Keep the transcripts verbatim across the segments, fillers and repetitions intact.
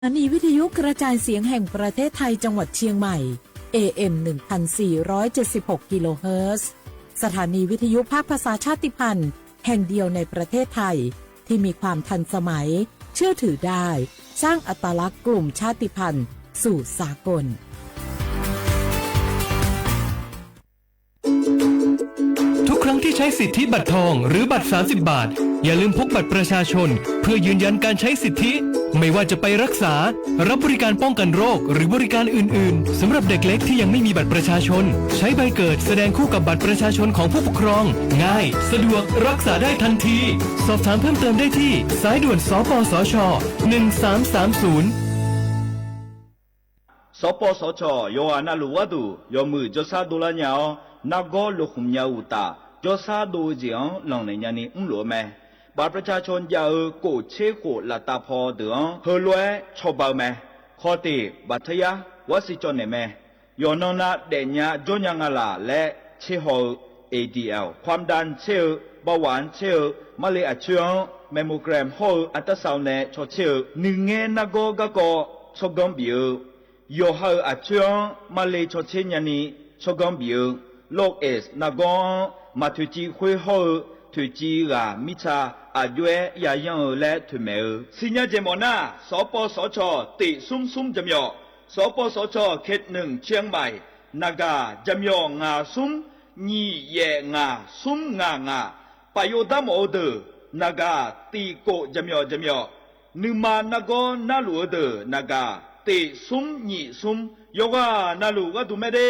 สถานีวิทยุกระจายเสียงแห่งประเทศไทยจังหวัดเชียงใหม่ เอเอ็ม หนึ่งพันสี่ร้อยเจ็ดสิบหกกิโลเฮิรตซ์ สถานีวิทยุภาคภาษาชาติพันธุ์แห่งเดียวในประเทศไทย ที่มีความทันสมัย เชื่อถือได้ สร้างอัตลักษณ์กลุ่มชาติพันธุ์สู่สากล ทุกครั้งที่ใช้สิทธิบัตรทองหรือบัตร สามสิบบาท อย่าลืมพกบัตรประชาชน เพื่อยืนยันการใช้สิทธิ ไม่ว่าจะไปรักษา รับบริการป้องกันโรค หรือบริการอื่นๆ สำหรับเด็กเล็กที่ยังไม่มีบัตรประชาชน ใช้ใบเกิดแสดงคู่กับบัตรประชาชนของผู้ปกครอง ง่าย สะดวก รักษาได้ทันที สอบถามเพิ่มเติมได้ที่ สายด่วน สปสช. หนึ่งสามสามศูนย์ สปสช. yawqghaq navluf gharduq yawmuiq jawrshar dovlar nya-awr, nargawr lokhmq nya-eu uqtaf, jawrshar dov-eu jeq-anr lanqnaeq nyani mrluf-eu mae. บัตรประชาชน jav-eu kof tser khof laftav paw deuq-anr heulof-aer cawba-eu mae. Khawf teq บัตรทะยักษ์ gharsiq cawv naeq mae. Yawqnan nav daefnya jawrnya nga laq laer tser haw-eu, A D L, ความดัน tser-eu, เบาหวาน tser-eu, marle aqcoer-anr mammogram hawr-eu artarsau nae caw tser-eu, nuingaer nargawr garkawv tsawrganr bif-eu, yawqha-euq aqcoer-anr marle caw tser nyani tsawrganr bif-eu, โรคเอดส์ nargawr-anr maq toeqciv khoer hawr-eu toeqciv ghaq mirtsa aqjox-aer yayanr-eu laer toeqmaeq-eu. Siqnya jeq mawf nar, สปสช. tiq smr smr jaqmyawf, สปสช. เขตหนึ่ง เชียงใหม่ naqgaq jaqmyawf ngaq smr nyiq yaef ngaq smr ngaq ngaq, paf yov dar mawf-eu deuq naqgaq tiq kof jaqmyawf jaqmyawf, nuima nargawr narluf-eu deuq naqgaq tiq smr nyiq smr, yawqghaq navluf gharduq mae de.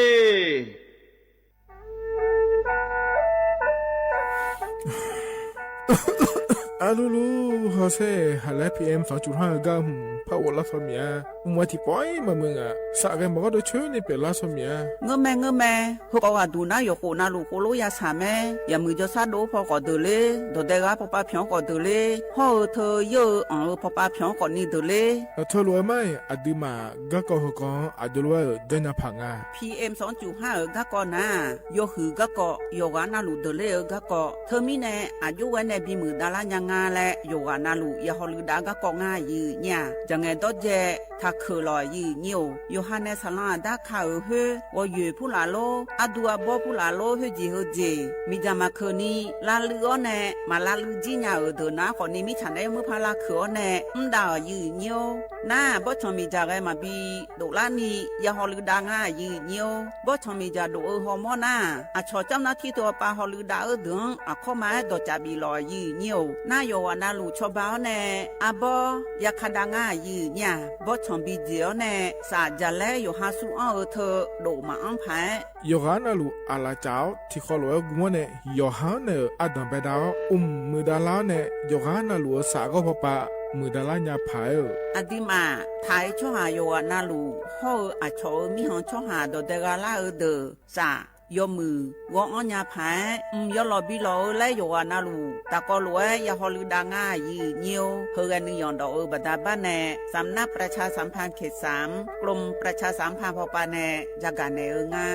Arlulu, hawsher, haqlaer P M สองจุดห้า eu gar hmq par ghoflar tawq miq-a. Mq-a tiqpawf-ir maqmuiq ngaq, saf ghae mawq gharduq coer ni pyeuflar tawq miq-a. Ngeurmae ngeurmae, heukawv ghaqduq nar yawqkhof navluf khoerlof ya saq mae. Yamq muiq jawrshar dov-eu paw khawf deuq-ler, dawqdae ghaq pawpav pyawq-anr khawf deuq-ler, hawr-eu teu yeur-eu anq-eu pawpav pyawq-anr khawf ni deuq-ler. Aqteu lof-aer mar-iq, aqduimaf garkawv heukawv-anr aqjox lof-aer-euq janrnya paq nga. P M สองจุดห้า eu garkawv nar, yawhuiq garkawv, yawqghaq navluf deuq ler-eu garkawv. Teumirnae aqjox ghae nae bimuiq davlar nya nga laer yawqghaq navluf ya hawluiv dav garkawv ngar aqyuif nyir-aq, jaqngaeq dawrdzae taqkeuq lawq aqyuif nyir-or. Yawqha nae saqlanr aqdar ka-euq khoer, ghawqyoeq purlaf lor, ardu arbawr purlaf lor, khoerjeq heujeq miqdzaq maqkeuq ni lavluiv-awr nae, maq lavluiv jir nya-euq deuq nar khawf ni mirtsaq naeq-aer murpar lavkeuq-awr nae mr dav-euq aqyuif nyir-or. Nar-aq, bawrtsanq miqdzaq ghae maqbi doflar ni ya hawluiv dav ngar aqyuif nyir-or. Bawrtsanq miqdzaq dof-eu hawmawr nar-aq, aqcawq camr nar tir teu-awr pav hawluiv dav-eu deuq-anr aqkawr ma-aer dawqcaf bif lawq aqyuif nyir-or. Nar yawqghaq navluf cawba-awr nae arbawr ya ka dav ngar aqyuif nyir-aq, bawrtsanq bi jeq-awr nae saf jaqlaer yawqha sur anr-eu teu dof maqanr paq-aer, yawqghaq navluf aqlaf caf-awr tiqkhawv lof-aer gm-awr nae, yawqha-anr naeq-euq ardanq baedav-awr mq muiqdav lar-awr nae, yawqghaq navluf-euq saf ghawr pawpav muiqdav lar nya paq-aer-euq. Aqduimaf taq-eu tsawrhaq yawqghaq navluf hawr-eu aqcawq-euq mirkhanq tsawrhaq dawqdae gha lar-eu deuq saf yawmuiq ghawr-anr nya paq-aer, mq yawlawq bi lawq-eu laer yawqghaq navluf taqkawv lof-aer ya hawluiv dav ngar aqyuif nyir-or. Heughae nuiyanq dawf-eu baqda bar nae, สำนักประชาสัมพันธ์เขตสาม กรมประชาสัมพันธ์ พป nae yagaq naeq-eu nga.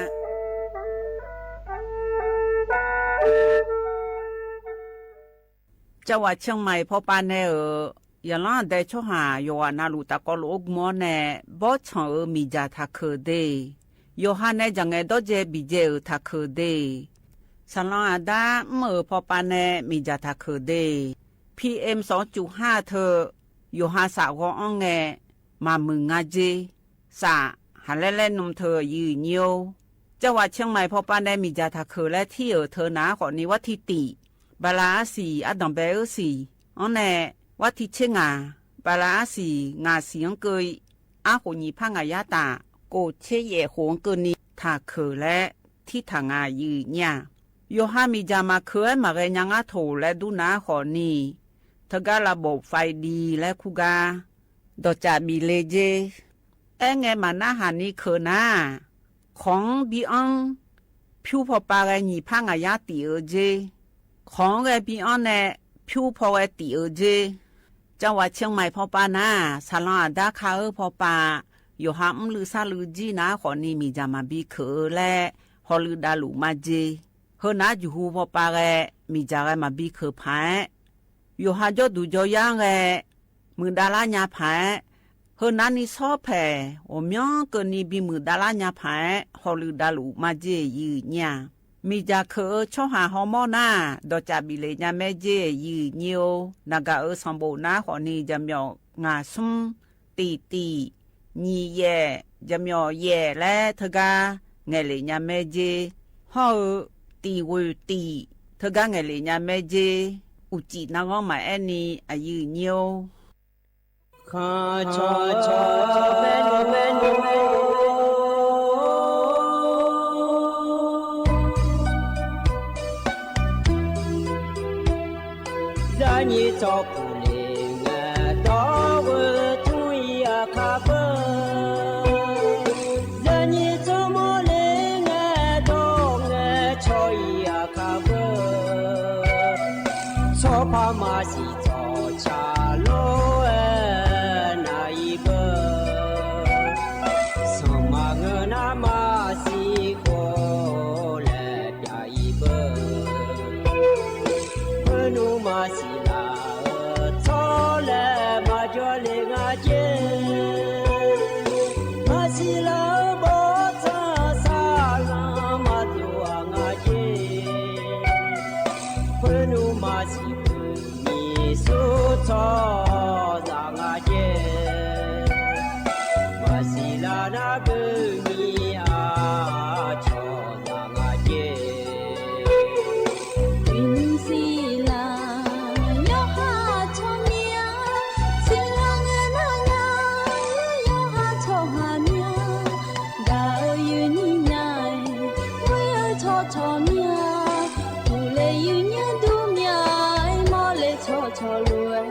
Cavghwaq Ciangmaiq pawpav nae-euq, yaqlanr aqdae tsawrhaq yawqghaq navluf tafkawv lof-aer gm-awr nae, bawrtsanq-euq miqdzaq taqkeuq de. Yawqha nae jaqngaeq dawrdzae biqdzae-euq taqkeuq de. Saqlanr aqdar mr-euq pawpav nae miqdzaq taqkeuq de. P M สองจุดห้า teu, yawqha saf ghawr-anr ngae, maqmuiq nga jer. Saf, haqlaer laer nm teu aqyuif nyir-or. Cavghwaq Ciangmaiq pawpav nae miqdzaq taqkeuq laer tir-euq teu nar khawf ni, วันที่ tiq, บาลาอัสสี ardanq bae-eu siq-anr nae, วันที่ tser ngaq, บาลาอัสสี ngaq siq-anr keuv-i, arkhof nyiq par ngaq yar taf, kof tser yaef khof-anr keuvni taqkeuq laer tirtaq nga aqyuif nyir-aq. Yawqha miqdzaq maqkeuq-aer maqghae nya ngar toq laer dur nar khawf ni, teugar ระบบไฟดี laer kur gar dawqcaf bif le jer. Aerngae maqnarhaq ni keuq nar-aq, kawq-anr bi anr, pyur pawpav ghae nyiq par ngaq yar tif-eu jer. Kawq-anr ghae bi anr nae pyur paw ghae tif-eu jer. Cavghwaq Ciangmaiq pawpav nar-aq, saqlanr aqdar ka-eu pawpav, yawqha mrluiv sarluiv jir nar khawf ni miqdzaq maqbi keuq-eu laer hawluiv davluf ma jer. Heunar juqhu pawpav ghae miqdzaq ghae maqbi keuq paq-aer, yawqha jawrduq jawryar-anr ghae muiqdav lar nya paq-aer, Heunar ni shawr paeq ghawqmyanr keuvni bimuiq davlar nya paq-aer hawluiv davluf mar jer yif nyir-a. Miqdzaq keuq-eu tsawrhaq hawmawr nar, dawqcaf bif lef nya maer jer yif nyir-or. Naqgaq-euq sanqbof nar khawfni jaqmyawf ngaq smr, tiq tiq, nyiq yaef, jaqmyawf yaef laer teugar ngaeqlef nya maer jer. Hawr-eu tiq ghoeq tiq teugar ngaeqlef nya maer jer. Uqcif narghanr maqaer ni aqyuif nyir-or. Khanqcawq cawq baer nymr baer nymr Zaqnyiq tsawrkuq le ngae dawr ghoe tmr-ir aqkar beu. Zaqnyiq tsawrmawr le ngae dawr ngae caw-ir aqkar beu. Tsawrpar maqsiq tsawrca lor-aer nav-ir beu. Sanqma ngeur nar maqsiq khof laer pyav-ir beu. Khoernmr maqsiq laf-eu tsawrlaeq maqjawr le nga jer. Maqsiq laf-eu bawrtsanq saqlanq maqdov-aq nga jer. Khoernmr maqsiq beu nyiq sur tsawrhaq nga jer. Maqsiq laf nar beu nyiq aqcawq zaq nga jer. Uiqnymr siq laf yawqha tsawrmir-a, siqlaq ngae nar nya yawqha tsawrhaq mir-a, gaq-eu uiqnymr nya-aer, ghoer-eu tsawrcawq mir-a, uqle uiqnymr dur mir-a, mawrle tsawrcawq lof-aer,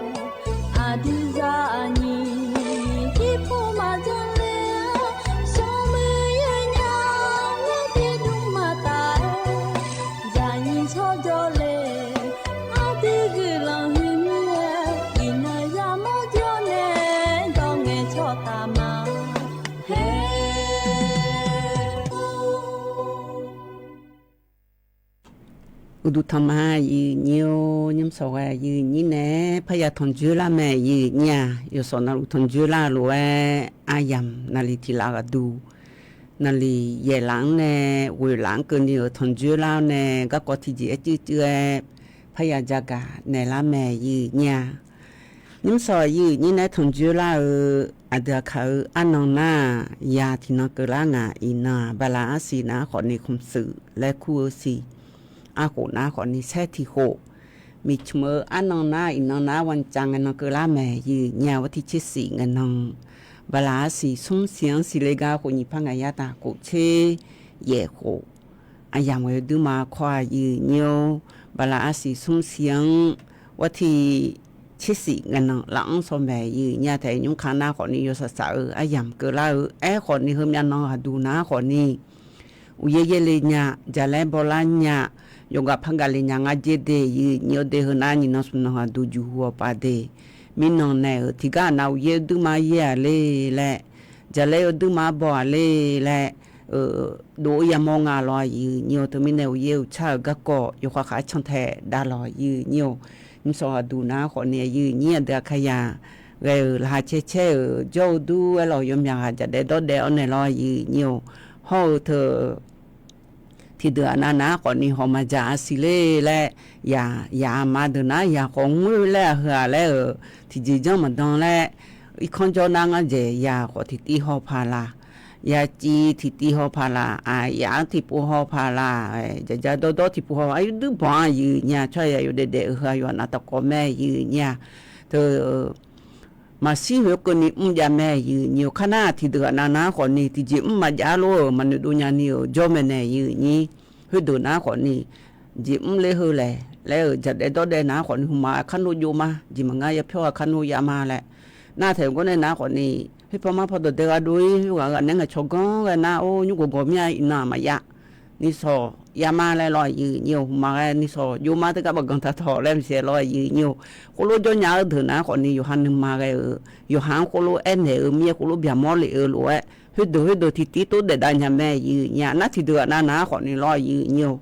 aqdui zaqnyiq tiqpov maqjan le-a, smrmuiq yaer nya-a, tiqdmr maqtaf-aer, zaqnyiq tsawrjawr le, aqdui guiqlanq huiq mir-aer, iqnan yamawr jawr nae, dawr ngae tsawrtaf ma. Haer Uqduq tanqma yif nyir-or, nymr sawq ghae yif nyir nae parya tanqjoer lar mae yif nyir-a. Yawsawf navluf tanqjoer lar-eu lof-aer aryamq naqli tiq laf ghaqduq, naqli yaeq laf-anr nae ghoeq laf-anr keuvni-euq tanqjoer lar-awr nae garkawv tiqjeq-aer cuivcuiv-aer parya jagaq naeq lar mae yif nyir-a. Nymr sawq yif nyir nae tanqjoer lar-eu aqdui aqkaq-eu arnan nar-aq, ya tiqnan keuvlar ngaq iqnan-aq, bala arsiq nar khawfni khmqsuif laer kur-eu siq, arkhof nar khawfni saer tiq khof, miqcmq-eu arnan nar iqnan nar วันจันทร์ ngae nan keuvlar mae yif nyir-a. วันที่ tsersiq ngae nan bala arsiq smr siq-anr siqle gar khof nyiq par ngaq yar taq khof tser yaeq khof, aryamq ghae duima kawr-aq yif nyir-or. Bala arsiq smr siq-anr วันที่ tsersiq ngae nan laf-anr saw mae yif nyir-a. Taef nymr ka nar khawfni yawsaq saq-eu aryamq keuvlar-eu aer khawfni heumyav nan ghaqduq nar khawfni uqyaer yaer le nya, jaqlaer bawlar nya, yawgaq par gaq le nya ngar jer de yif nyir-or. De heu nar nyiq nan smq nan ghaqduq juqhu-awq paq de, mirnan naeq-euq tiqgar aqnav uqyaer duima yaer-aq le laer, jaqlaer-eu duima baw-aq le laer, dov-eu yamawr nga lawr yif nyir-or. Teumirnae uqyaer uqtsar-euq garkawv yawkhav khav-aer cantae dav lawq yif nyir-or. Nymr sawq ghaqduq nar khawfni yif nyir aqdui aqkaq yaq ghae-euq laqkhaq caer caer-euq jawr-eu dur-aer lawq yawmyaq ghaq jaqdaef dawrdaef-awr naeq lawr yif nyir-or. Hawr-eu teu tiqdeuq aqnav nar khawfni hawq maqdzaq arsiq le laer, yaq yaq aqma deuq nar yaq khawf ngoer laer-aq heu-aq laer-euq tiqjeq janr maqdan laer, irkanr jawr nar ngar dzaeq yaq khawf tiqtiv haw paq laq, yaqciv tiqtiv haw paq laq, aqyaf-anr tiqpov haw paq laq, dzaqdzaq dawrdawr tiqpov haw, aqyuif duir banq-a yif nyir-a. Tsawrhaq yaq yawdaef daef-eu heu-aq yawqha aqnav taqkawv mae yif nyir-a. Teu maqshir hoeq keuvni mr jav mae yif nyir-or. Kar nar tiqdeuq aqnav nar khawfni tiqjeq mr maqjav lof-euq maqnoeq dov nyani-euq jawr mae nae yif nyir. Khoerdeuq nar khawfni jeq mr ler heu laeq laer-euq jaqdaef dawrdaef nar khawfni hmqmaq-aer kar nor jov ma, jeq maqngeur yapyawr-a kar nor jav ma laer nar taeq-eu gawr nae nar khawfni khoerpaw mar paw dawqdae gha dov-ir, khoerghaq ghaq naeq-aer ngaeqcawq ganr ghae nar or nymr gawqgawq mir-a iqnan maqjav ni sawq jav ma laer lawr yif nyir-or. Hmqmaq ghae ni sawq jov ma teugar baqganq taq tawq laer maqsiq lawr yif nyir-or. Khoerlof jawr nya-eu deuq nar khawfni yawqha nuima ghae-euq yawqha-anr khoerlof aernaeq-eu mir-aer khoerlof byaqmawr lef-eu lof-aer khoerdeuq khoerdeuq tiqtiv tov daef dav nya mae yif nyir-a. Nar tiqdeuq aqnav nar khawfni lawr yif nyir-or.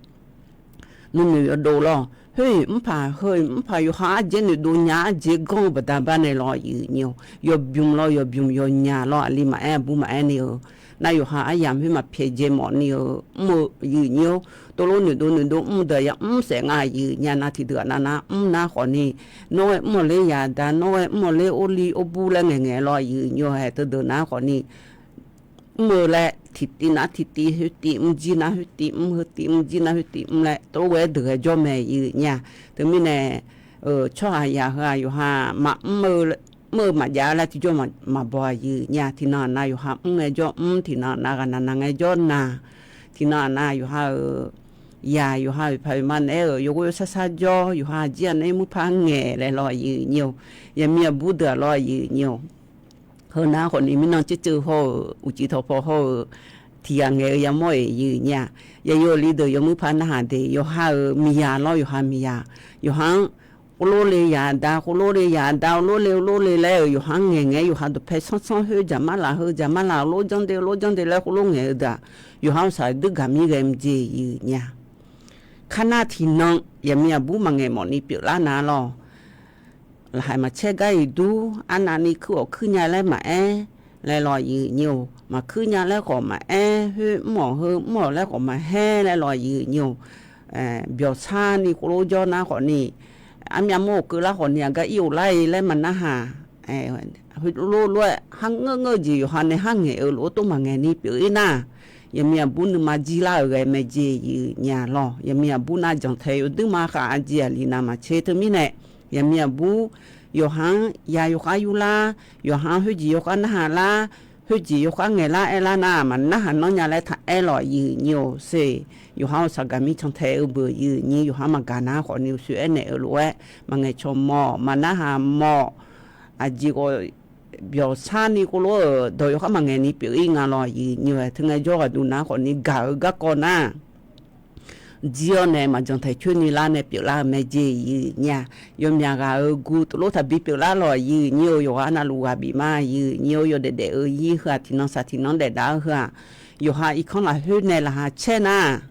Nuinoeq yawdov lawr. Khoer-iq mrpaq, heu-iq mrpaq, yawqha arjeq noeqdov nya, arjeq ganr-eu baqda bar nae lawr, aqyuif aqnyir-or. Yawbymq lawr, yawbymq yawnyaq lawr, aqli maqaer, aqbur maqaer ni-eu. Nar yawqha aryamq khoer maqpyaeq jeq mawf ni-eu, mr-eu aqyuif aqnyir-or. Tovlof noeqdov noeqdov mr deuq-aq yamr saef nga, aqyuif aqnyir nar. Tiqdeuq-aq navnav mr nar khawfni, nawr ghae mr-awq ler yaqda, nawr ghae mr-awq ler orli orbur laer ngaeqngaeq lawr, aqyuif aqnyir-or. Haeq teudeuq nar khawfni, mr-eu laer tiqtiv nar tiqtiv, khoertiv mr jir nar khoertiv mr, khoertiv mr jir nar khoertiv mr laer, tovlof ghae deuq ghae jawr mae, aqyuif aqnyir-aq. Teumirnae, tsawrhaq yaq heu-aq yawqha maqmr-eu, mr-eu maqjav laer tiqjawr maqbaw, aqyuif aqnyir-aq. Tiqnan aqnav yawqha mr ngaejawr mr, tiqnan aqnav ghaqnav nav ngaejawr nav, tiqnan aqnav yawqha-euq yaq, yawqha-euq paq-euq ma naeq-aer-euq yawghoer sar sar jawr, yawqha aqjir aqnav-ir muir par ngaeq laer lawr, aqyuif aqnyir-or. Yaqmiq aqbur deuq-aq lawr, aqyuif aqnyir-or. Heu nar khawfni mirnan tserceuv hawr-eu, uqcif tawqpaw hawr-eu, tiqghaq ngaeq-eu yamawr-iq, aqyuif aqnyir-aq. Yaqyo aqli deuq yawmuir par narhaq de, yawqha-euq miqyaq lawr, yawqha miqyaq. Yawqha-anr, khoerlof le yaqda, khoerlof le yaqda, khoerlof le khoerlof le laer-euq yawqha-anr ngaeqngaeq-aer, yawqha dawqpae sanrsanr khoer jaqmar laf heu jaqmar laf, khoerlof janr de khoerlof janr de laer khoerlof ngaeq-eu deuq-aq, yawqha-euq saqdui gaqmir ghae mqjeq, aqyuif aqnyir-aq. Kar nar tiqnan yaqmiq aqbur maqngaeq mawfni pyeuflar nar lawr. Laqkhaq maqcaer gar-iq dur, arnavni kuir-awq kuir nya laer maqaer laer lawr, aqyuif aqnyir-or. Maqkuir nya laer khawf maqaer, khoer mr-awq heu mr-awq laer khawf maqhaer laer lawr, aqyuif aqnyir-or. Byawqsar ni khoerlof jawr nar khawfni, armyav mawr-euq keuvlar khawfni aqgar ir of lar-ir laer maqnarhaq. Lof lof-aer har ngeur ngeur-eu jeq yawqha nae har ngaeq-eu lof-aer tov maqngaeq ni pyeuf-ir nar, yaqmiq aqbur nuima jir lar-euq ghae mae jeq, aqyuif aqnyir-aq lawr. Yaqmiq aqbur nav janqtaeq yawduir ma khaq, aqjeq aqli navmaqtser. Teumirnae yaqmiq aqbur yawqha-anr ya yawkhar yurlar, yawqha-anr khoerjeq yawkhar narhaq lar, khoerjeq yawkhar ngaeq lar aer lar nar, maqnarhaq nanr nya laer taq aer lawq, aqyuif aqnyir-or. Ser, yawqha-euq saqgaq mircan tae-eu beuq, aqyuif aqnyir, yawqha maqgaq nar khawfni uqshoe aernaeq-eu lof-aer maqngaeq cawq mawf, maqnarhaq mawf. Aqjeq khawf, byawqsar ni khoerlof-euq dawq yawkhar maqngaeq ni pyeuf-ir nga lawr, aqyuif aqnyir-or. Teu ngaejawr ghaqduq nar khawfni gaq-eu garkawv nar, jir-awr nae maqjan taeq coer ni lar nae pyeuflar-eu mae jeq, aqyuif aqnyir-aq. Yawmyaq ghaq-euq gu teulof taqbi pyeuflar lawq, aqyuif aqnyir-or. Yawqghaq navluf ghaq bif ma, aqyuif aqnyir-or. Yawdaef daef-eu ir heu-aq, tiqnan saq tiqnan daef dav-eu heu-aq, yawqha irkanr lafkhoer nae laqkhaq caer nar,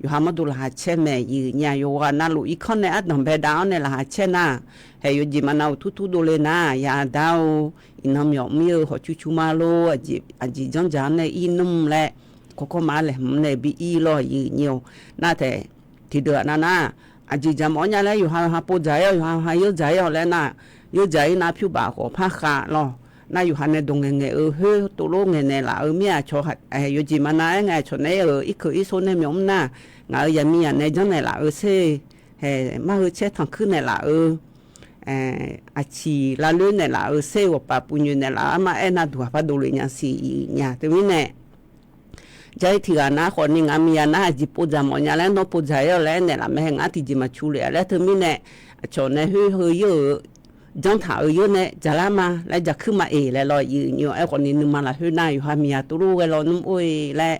yawqha mawrdo laqkhaq caer mae, aqyuif aqnyir-aq. Yawqghaq navluf irkanr nae ardanq bae dav-awr nae laqkhaq caer nar, haeq yawjeq maqnav uqtur tur dovle nar, yadar-or, iqnan myawf mir-eu hawq cur cur ma lor, aqjeq janrdzaq-anr nae ir nmr laer, kawrkawr ma-ar laeqhmq nae bi ir lawr, aqyuif aqnyir-or. Nar taeq, tiqdeuq-aq nar nar, aqjeq dzaq mawf-awr nya laer yawqha yawqha pov dzaq-ir-awq, yawqha yawqha yawr dzaq-ir-awq laer nar, yawr dzaq-ir nar pyur baf khawf par khav lawr. Nar yawqha nae dawq ngaeqngaeq-eu khoer tovlof ngaeqnaeq laf-eu mir-aq, cawq yawjeq maqnav-aer ngae cawq naeq-aer-euq irkeuq irsof nae myawf mr nar, ngaq-euq yaqmiqyaq nae janrnaeq laf-eu ser, haeq mar heu caer tanqkuir naeqlaf-eu, aqciq lavloer naeqlaf-eu ser, ghawqpaf puvnyoeq naeqlaf-eu armar aernar duq ghaq par dovle nya siq, aqyuif aqnyir-aq. Teumirnae jar-ir tiq ghaq nar khawfni, ngaq miqyaq nar aqjeq pov dzaq mawf nya laer nawr pov dzaq-ir-awq laer naeqlaf mae, hae ngar tiqjeq maqcu le-a laer. Teumirnae aqcawq nae khoer heu yawr-euq janr taq-euq yawr nae dzaqlar ma laer jaqkuir ma-eq laer lawr, aqyuif aqnyir-or. Aerkhawfni nuima lafkhoer nar yawqha miqyaq tovlof ghae lawnmr or-e laer,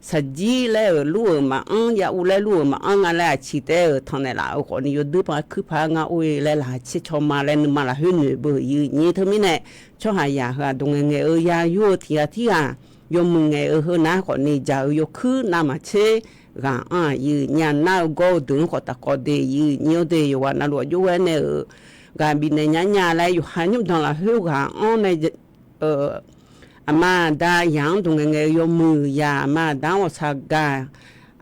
saqjir laer-euq lur-euq maqanr, yav uv laer lur-euq maqanr nga laer aqciq taef-aer-euq tanq naeqlaf-euq khawfni yawdui paq kuir paq-aer ngar or-e laer laqkhaq caer caw ma laer nuima lafkhoer noeq beu, aqyuif aqnyir. Teumirnae tsawrhaq yaq heu-aq dawq ngaeqngaeq-eu ya yur-eu tiq ghaq tirghaq yawmuiq ngaeq-eu heu nar khawfni jaq-eu yawkuir navmaqtser ghaq anr-aq, aqyuif aqnyir-aq. Nar-eu gawr-eu deuq-anr khawf tafkawv de, aqyuif aqnyir-or. De yawqghaq navluf aqjox ghae nae-euq ghaq bifnaeq nya nya laer yawqha nymr danq lafkhoer ghaq anr nae aqma aqda yaq-anr dawq ngaeqngaeq-eu yawmuiq yaq, aqma aqda-anr ghawqshaq gaq,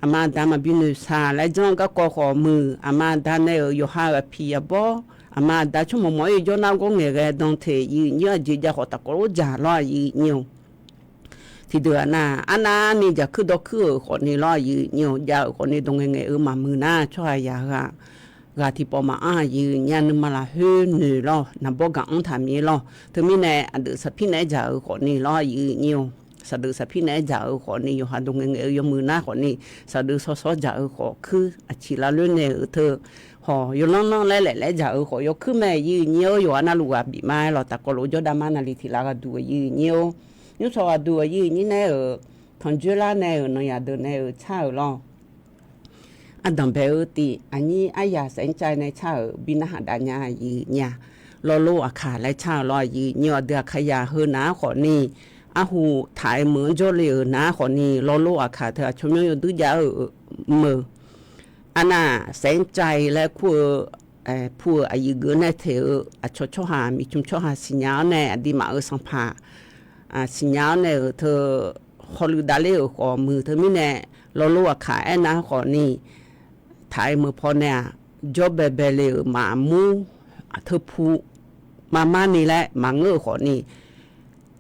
aqma aqda maqbi noeqshaq laer janr-eu garkawv khawf muiq, aqma aqda nae-euq yawqha-euq aqpiq aqbawr, aqma aqda tsawrmawq mawq-ir jawr nar gawr ngaeqghae dan teq, aqyuif aqnyir-or. Aqjeq jav khawf tafkawv lof jaq lawr, aqyuif aqnyir-or. Tiqdeuq-aq nar, arnavni jaqkuir dawrkuir-euq khawfni lawr, aqyuif aqnyir-or. Jav-euq khawfni dawq ngaeqngaeq-eu maqmuiq nar tsawrhaq yaq heu-aq ghaq tiqpawf maqanr, aqyuif aqnyir-aq. Nuima lafkhoer noeq lawr, naqbawr gaq anr taq mir lawr. Teumirnae aqdui saqpir naeq-aer jaq-eu khawfni lawr, aqyuif aqnyir-or. Saqdui saqpir naeq-aer jaq-eu khawfni yawqha dawq ngaeqngaeq-eu yawmuiq nar khawfni saqdui shawr shawr jaq-eu khawf kuir aqciq lavloer nae-euq teu hawq yawlanr lanr laer laef laer jaq-eu khawf yawkuir mae, aqyuif aqnyir-or. Yawqghaq navluf ghaq bif ma-aer lawq tafkawv lof jawrdav ma naqli tiq lav ghaqduq, aqyuif aqnyir-or. Nymrshawq ghaqduq aqyuif aqnyir nae-euq tanqjoer lar nae-euq nanqyaq deuq nae-euq car-euq lawr. Ardanqbae-eu tiv aqnyir aryaq saef-anr cav nae car-euq bi narhaq dav nya, aqyuif aqnyir-aq. Lawrlor aqkaq laer car-euq lawr, aqyuif aqnyir-or. Aqdui aqkaq yaq heu nav-ar khawfni arhu taq-aer meuq-anr jawrle-euq nav-ar khawfni lawrlor aqkaq teu aqcawq myanr yawdui jav-eu meuq arnav saef-anr cav-i laer kur-eu, pu-euq aqyuif geuf nae teq-eu aqcawq tsawrhaq miqcmq tsawrhaq siqnya-awr nae aqduimaf-euq sanqpaq siqnya-awr nae-euq teu hawluiv davler-euq khawf muiq teumirnae, lawrlor aqkaq aernav-eu khawfni, taq-aer meuq pawnae-aq, jawr baebae le-euq maqmur, teupu marmar ni laer maqngeur-euq khawfni,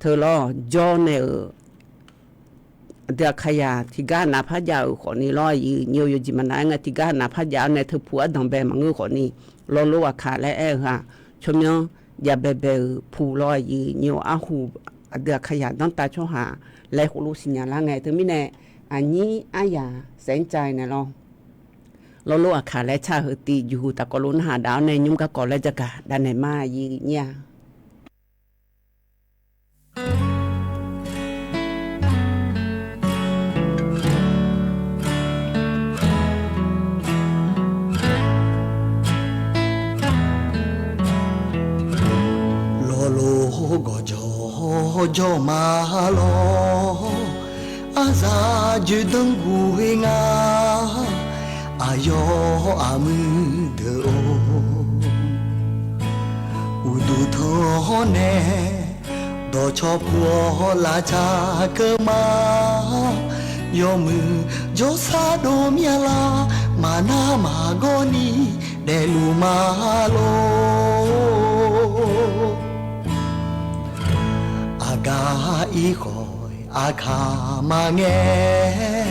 teu lawr jawr nae-euq aqdui aqkaqyaq tiqgar navpar jav-euq khawfni lawr, aqyuif nyiq-eu yawqjeq maqnav-aer ngae tiqgar navpar jav-awr nae teupu ardanq bae maqngeur khawfni, lawrlor aqkaq laer aer-eu-aq, tsawrmyanr jav baebae-euq pu lawr, aqyuif nyiq-eu arhu aqdui aqkaqyaq danrtav tsawrhaq laer khoerlof siqnya lar ngae teumirnae, aqnyir aryaq saef-anr cav-i nae lawr, lawrlor aqkaq laer tsaq heu tiv juqhu taqkawv lof narhaq daf-awr nae nymr garkawv laer jagaq daf naeq ma, aqyuif nyir-a. Lawrlor gawqjawq jawr ma lawr, arzaq joedanr guv-ir nga, aqyawf aqmuiq deuq-or, uqduq tanq-awr nae dawqcawq puq-awr lavcaq keuv ma. Yawmuiq jawrsar dov myav lar, maqnar maqgawr ni daefluf ma lor. Aqgaf irkhawf aqkaq maqngae,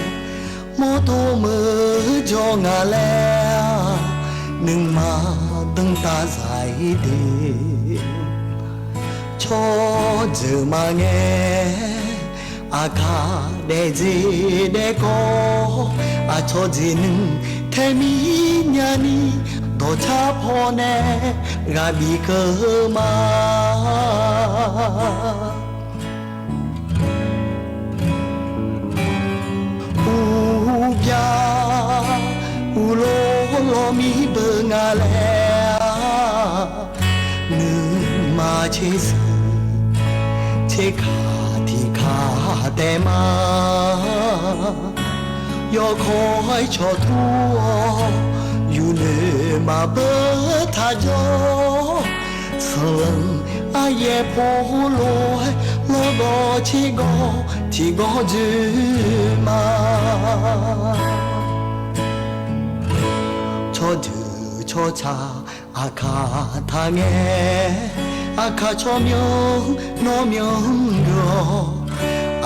mawrdo meuq jawr nga laer-aq, nuima danrtav zaq-ir de. Tsawrjeuq maqngae, aqkaq daefjeq daefkawv, aqcawq jeq nuir tae mir nyani, dawqcar pawnae ghaq bif keuv ma. Uqbya uqlor lawr mir beu nga laer-aq, nuima tsersiq tserkaq tiqkaq taef ma. Yawkawr-aer cawqtur-awr, yufnoeq maqbeur taq jawr. Sanqlanq aryaer pov lof-aer, lawrgawv tsergawv tiqgawr dzoer ma. Tsawrjeuq tsawrca aqkaq taqngae, aqkaq tsawrmyanr nawr myanr geuf-awr,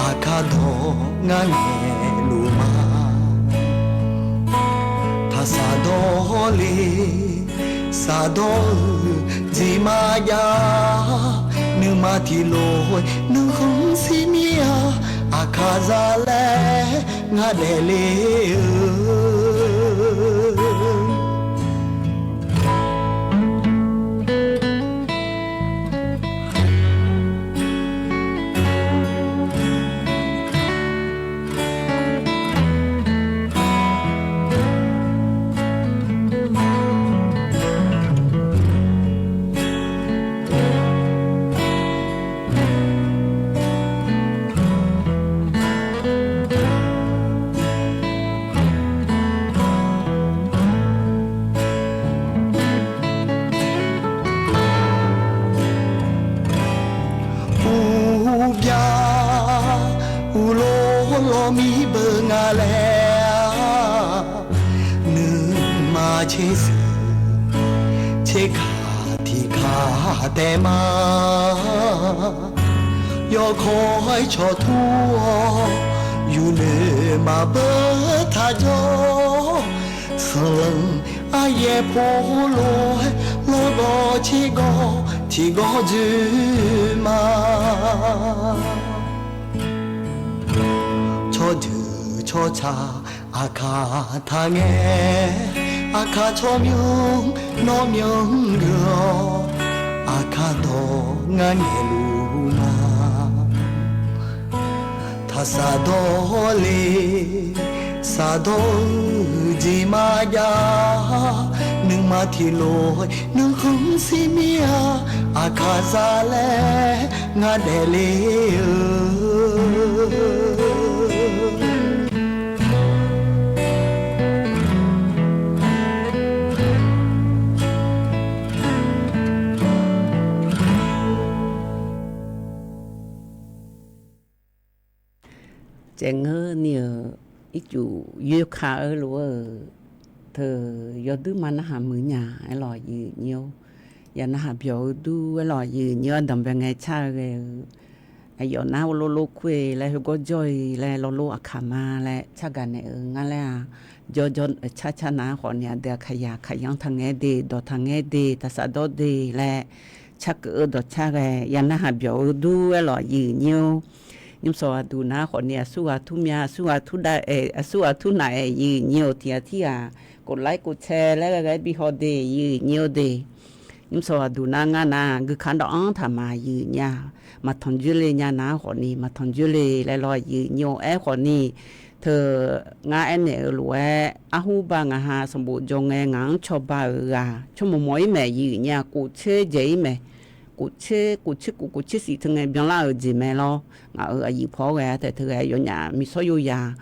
aqkaq dawq ngar ngaeqluf ma. Taqsaq dawr le, saqdawr-eu jeq maqjav, nuima tiqlof nuikhanr shir mir-a, aqkaq za laer ngar daefle-eu. Uqbya uqlor lawr mir beu nga laer-aq, nuima tsersiq tserkaq tiqkaq taef ma. Yawkawr-aer cawqtur-awr, yufnoeq maqbeur taq jawr. Sanqlanq aryaer pov lof-aer, lawrgawv tsergawv tiqgawr dzoer ma. Tsawrjeuq tsawrca aqkaq taqngae, aqkaq tsawrmyanr nawr myanr geuf-awr, aqkaq dawq ngar ngaeqluf ma. Taqsaq dawr le, saqdawr-eu jeq maqjav, nuima tiqlof nuikhanr shir mir-a, aqkaq za laer ngar daefle-eu. Taef ngeur ni-euq ircuf yoerka-eu lof-eu teu yawduir ma narhaq muiq nya aerlawq, yif nyir-or. Yaq narhaq byawq-eu dur aerlawq, yif nyir-or. Aqdanqbae ngae car-eu ghae-eu aqyawf nar lorlor kur-e laer, heugawr jawr-e laer, lawrlor aqkaq ma laer cargaq naeq-eu ngar laer-aq, jawrjawr car car nar khawf ni, aqdui aqkaqyaq kaqyanr taqngaer de, dawq taqngaer de, taqsaf dawr de laer carkeuv-eu dawqcar ghae, yaq narhaq byawq-eu dur aerlawq, yif nyir-or. Nymrsawq aqduq nar khawf ni, aqsurghaq tur myav, aqsurghaq tur dav-aer, aqsurghaq tur naf-aer, yif nyir-or. Tiq ghaq tirghaq กดไลค์ กดแชร์ laer ghae ghae bi haw de, yif nyir-or de. Nymrsawq aqduq nar ngar nar guikaq dawv-anr taq ma, yif nyir-a. Maqtanq dzoerle nya nar khawf ni, maqtanq dzoerle laer lawr, yif nyir-or. Aerkhawf ni, teu ngar aernaeq-eu lof-aer, arhur ba ngaq ha sanqbof jawr ngae ngaq-anr cawba-euq ghaq tsawrmawq mawq-ir mae, yif nyir-a. Kof tser dzaeq-ir mae. Kof tser, kof tser kof, kof tser siq teu ngae byanlar-euq jeq mae lawr. Ngaq-euq aqyuif paw-awr ghae-a taef teu ghae yawnyaf miqsawr yoyaq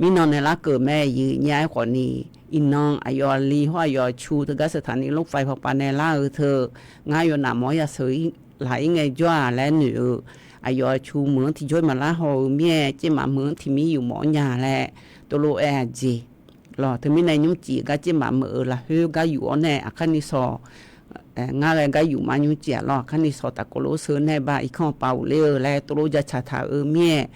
mirnan nae larkeuv mae, yif nyir-a. Aerkhawf ni, iqnan aqyawf aqli hawr aqyawf aqcu teugar สถานีรถไฟ paqpav nae lar-eu teu, ngar yawnaf mawf-awr yasheuq laq-ir ngaejawr-aq laer noeq-eu, aqyawf aqcu meuq-anr tiqjawr maqlar haw-eu mir-aer, caermaf meuq-anr tiq mir yuf mawf-awr nya laer tov lof-aer-aq jeq lawq. Teumirnae nymrcif gar caermaf meuq-euq lafkhoer gar yuf-awr nae aqkar ni sawq ngar ghae gar yuf ma, nymrcif-aq lawr, aqkar ni sawq tafkov lof-aer sheu nae ba irkanr paf uqler-eu laer tov lof jacaq taq-euq mir-aer,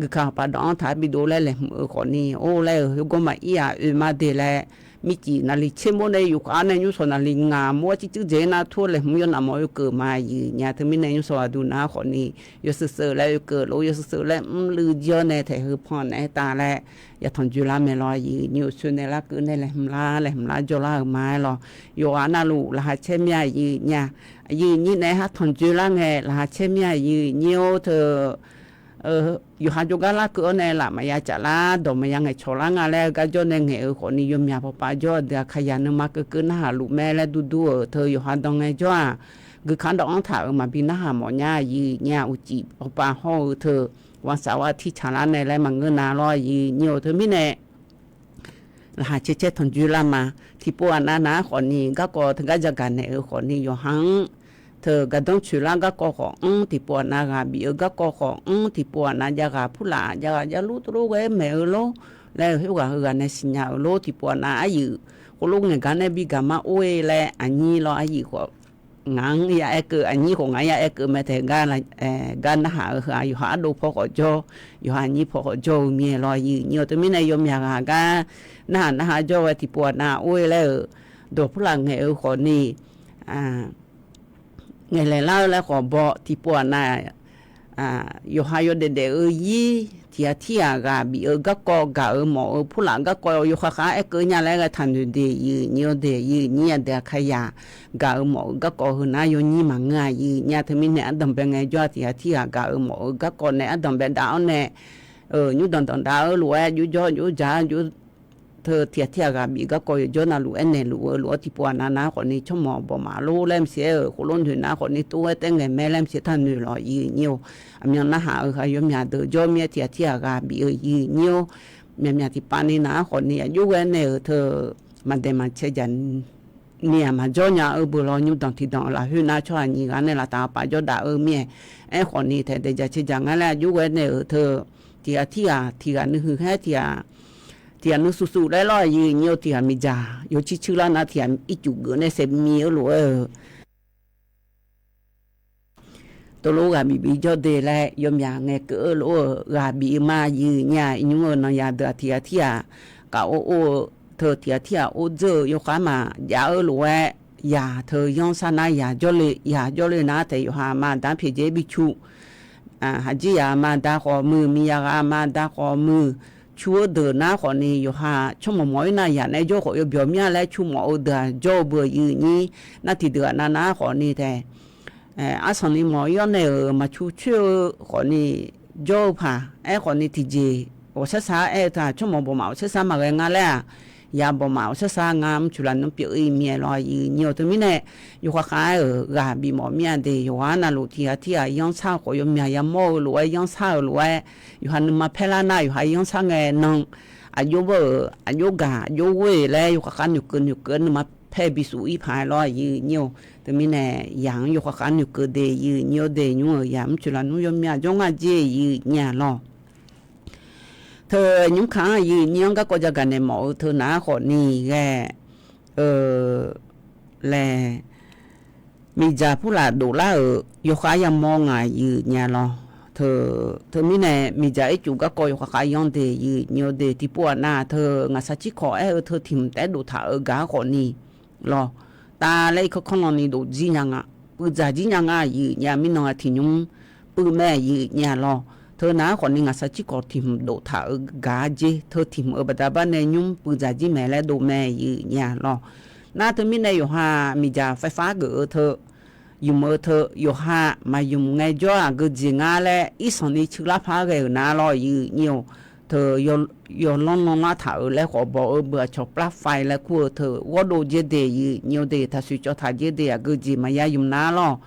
guikaq paf dawv-anr taq-aer bidov laer laeqhmq-eu khawf ni, or laer-euq heugawr maqir-aq oe ma de laer, mircif navli tser mawr nae yufkhav nae nymrsawq navli ngaq mawr-aer circuir dzaeq-ir nar tur-awr laeqhmq yawnaf mawf-eu keuv ma, yif nyir-a. Teumirnae nymrsawq aqduq nar khawf ni, yawshuif shuif laer oe keuv lof, yawshuif shuif laer mrluiv jir-awr nae taef heu pan naeq-aer tav laer yatanq dzoerlar mae lawr, yif nyir-or. Sheu nae larkeuv nae laeqhmq lar, laeqhmq lar jawrlar-euq ma aer lawq. Yawqghaq navluf laqkhaq caer mir-a, yif nyir-a. Yif nyir nae aerkhawf tanq dzoerlar ngae laqkhaq caer mir-a, yif nyir-or. Teu yawqha jawrgar larkeuv-awr nae laf maqya caflar, dawq maqya ngaeqcawq lar nga laer-eu gar jawr nae ngaeq-eu khawf ni, yawmyaq pawpav jawr aqdui aqkaqyaq nuima keuvkeuv narhaq luf mae laer durdur-euq teu yawqha dan ngaejawr-aq, guikaq dawv-anr taq-euq maqbi narhaq mawf nya, yif nyir-a. Uqcif pawpav hawr-eu teu วันเสาร์อาทิตย์ tsaqlar nae laer maqngeur na lawr, yif nyir-or. Teumirnae laqkhaq caer caer tanq dzoerlar ma. Tiqpov aqnav nar khawf ni garkawv teugar jagaq naeq-eu khawf ni, yawqha-anr teu gardanr tsoeqlar garkawv khawf mr, tiqpov aqnav ghaq bif-eu garkawv khawf mr, tiqpov aqnav jav ghaq purlaf jav ghaq javlur tov lof ghae-aer maeq-eu lor laer-eu khoerghaq heughaq nae siqnya-euq lor. Tiqpov aqnav aryuif khoerlof ngaeqgar nae bi gaq mar or-e laer aqnyir lawr, aryuif khawf ngaq-anr ya aer keuv, aqnyir khawf ngaq-anr ya aer keuv mae taef gar, gar narhaq-eu heu-aq, yawqha ardov paw khawf jawr, yawqha aqnyir paw khawf jawr-eu mir-aer lawr, yif nyir-or. Teumirnae yawmyaq ghaq gar narhaq narhaq jawr ghae tiqpov aqnav or-e laer-euq dawq purlaf ngaeq-eu khawf ni, ngaeqlaeq lar-eu laer khawf baw, tiqpov aqnav yawqha yawdaef daef-eu ir tiq ghaq tirghaq ghaq bif-eu garkawv gaq-euq mawf-eu purlaf garkawv yawkhav khav-aer aer keuv nya laer ghae taqnoeq de, yif nyir-or de. Yif nyir aqdui aqkaqyaq gaq-euq mawf-eu garkawv heu nar yawnyir maqngeur-a, yif nyir-a. Teumirnae ardanq bae ngaejawr-aq, tiq ghaq tirghaq gaq-euq mawf-eu garkawv nae ardanq bae dav-awr nae, nymrdanq danqdav-eu lof-aer jov jawr jov dzaq-a jov teu tiq ghaq tirghaq ghaq bif garkawv yawjawr navluf aernaeq luf-eu lof-aer tiqpov aqnav nar khawf ni tsawrmawq bawq maf lor laer maqsiq-aer-euq khoerlof noeq nar khawf ni tov-aer taef ngaeq mae laer maqsiq taqnoeq lawq, yif nyir-or. Aqmyan narhaq-eu ha yawmyaq deuq jawr mir-aer tiq ghaq tirghaq ghaq bif-eu, yif nyir-or. Myaqmyaq tiqpav ni nar khawf ni aqjox ghae naeq-euq teu maqdaeq maqcae jaq ni-aq maqjawr nya-eu beu lawr, nymrdanq tiqdanq-eu lafkhoer nar tsawrhaq nyiq ghaq nae laftav paf jawr daq-eu mir-aer, aerkhawf ni taef daeq jaq cae jaq ngar laer aqjox ghae naeq-euq teu tiq ghaq tirghaq tiq ghaq nuihuiq khaer tiq ghaq tiq ghaq nuisuf suf laer lawr, yif nyir-or. Tiq ghaq miqdzaq yawcir cuir lar nar tiq ghaq ircuf geuf nae saef mi-eu lof-aer-euq tov lof ghaq bif bif jawr de laer yawmyaq ngaeqkeuv-eu lof-euq ghaq bif-eu ma, yif nyir-a. Iqnymr-eu nanqyaq deuq-aq tiq ghaq tirghaq kaf or or-eu teu tiq ghaq tirghaq or dzeur-eu yawkhav maqjav-eu lof-aer yaq teu yanr sar nar yaq jawrle, yaq jawrle nar taef yawqha ma da pyaeqdzae-aer bi cu haqjir yaq ma da khawf muiq, miqyaq ghaq ma da khawf muiq, cu-eu deuq nar khawf ni yawqha tsawrmawq mawq-ir nar yaq nae jawr khawf yawbyawq mir-a laer cu mawf-eu deuq-aq jawr-eu beu, yif nyir. Nar tiqdeuq aqnav nar khawf ni taef arsanq ni mawq-ir-awr nae-euq maqcu coer-eu khawf ni jawr-eu paq, aerkhawf ni tiqjeq ghawqshar shar-aer aer-eu teu-aq tsawrmawq bawq maf ghawqshar shar maqghae nga laer-aq, yaq bawq maf ghawqshar shar nga mrcuq laf nmr pyeuf-ir mir-aer lawr, yif nyir-or. Teumirnae yawkhav khav-aer-euq ghaq bif mawf mir-a de, yawqha navluf tiq ghaq tirghaq yanr sar-eu khawf yawmyaq yamawr-eu lof-aer yanr sar-euq lof-aer yawqha nuima paer lar nar yawqha yanr sar ngae nan aqjox bawr-euq aqjox gaq aqjox ghoer-euq laer yawkhav khav noeqkeuv noeqkeuv-aer nuima paer bisuf-ir paq-aer lawr, yif nyir-or. Teumirnae yaq-anr yawkhav khav noeqkeuv de, yif nyir-or de. Nymr-euq yaq mrcuq laf nmr yawmyaq jawr nga jer, yif nyir-a lawr. Teu nymr ka-anr aqyuif nyir-anr garkawv jagaq naeq mawf-eu teu nar khawf ni ghae-eu lae, miqdzaq purlaf dovlar-euq yawkhav yamawr ngaq yuif nya lawr. Teu mirnae miqdzaq ircuf garkawv yawkhav khav yanr de yuif nyir-eu de tiqpov aqnav teu ngaqsaq cirkawq aer-eu teu tiq hmq taef-aer doftaq-eu gaq-ar khawf ni lawr. Tav laer irkanr kanr lan ni dovjir nya nga, puivdzaq jir nya nga yuif nya mirnan tiq nymr puiv mae yuif nya lawr. Teu nar khawf ni ngaqsaq cirkawq tiq hmq doftaq-eu gaq-ar jer teu tiq hmq-eu baqda bar nae nymr puivdzaq jir mae laer dov mae yuif nya lawr. Nar teumirnae yawqha miqdzaq faefar geuf-eu teu, ymq-eu teu yawqha maqymq ngaejawr-aq geujeq ngar laer irsanq ni cuilar par ghae-euq nar lawr yuif nyir-awq. Teu yawlanr lanrlar taq-euq laer khawf baw-eu beu aqcawq plavfai laer kur-eu teu ghawrdov jer de yuif nyir-eu de taqsoeq cawv taq jer de aqgeujeq maqya ymq nar lawr.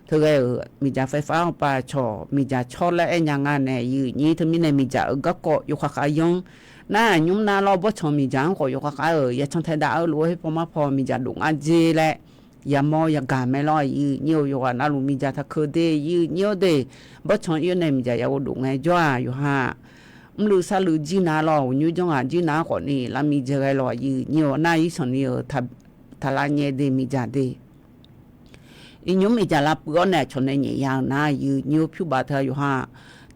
Teu ghae-euq miqdzaq faefar hawpav aqcawq miqdzaq cawr laer aer nya nga nae yuif nyir teumirnae miqdzaq-euq garkawv yawkhav khav yanr. Nar aqnymr nar lawr bawrtsanq miqdzaq-anr khawf yawkhav khav-euq yacan tae dav-eu lof-aer paw mar paw miqdzaq dov ngar jer laer yamawr yagaq mae lawr yuif nyir-eu yawqghaq navluf miqdzaq taqkeuq de yuif nyir-awr de. Bawrtsanq ir-awr nae miqdzaq yaghof dov ngaejawr-aq yawqha mrluiv sarluiv jir nar lawr uqnymr janrghaq jir nar khawf ni lavmiq dzae ghae lawr yuif nyir-awq nar irsanq ni-euq taqlav nyae de miqdzaq de. Iqnymr miqdzaq lavpuiv-awr nae aqcawq nae nyaef ya-euq nar yuif nyir-awr pyur baf teu-a yawqha,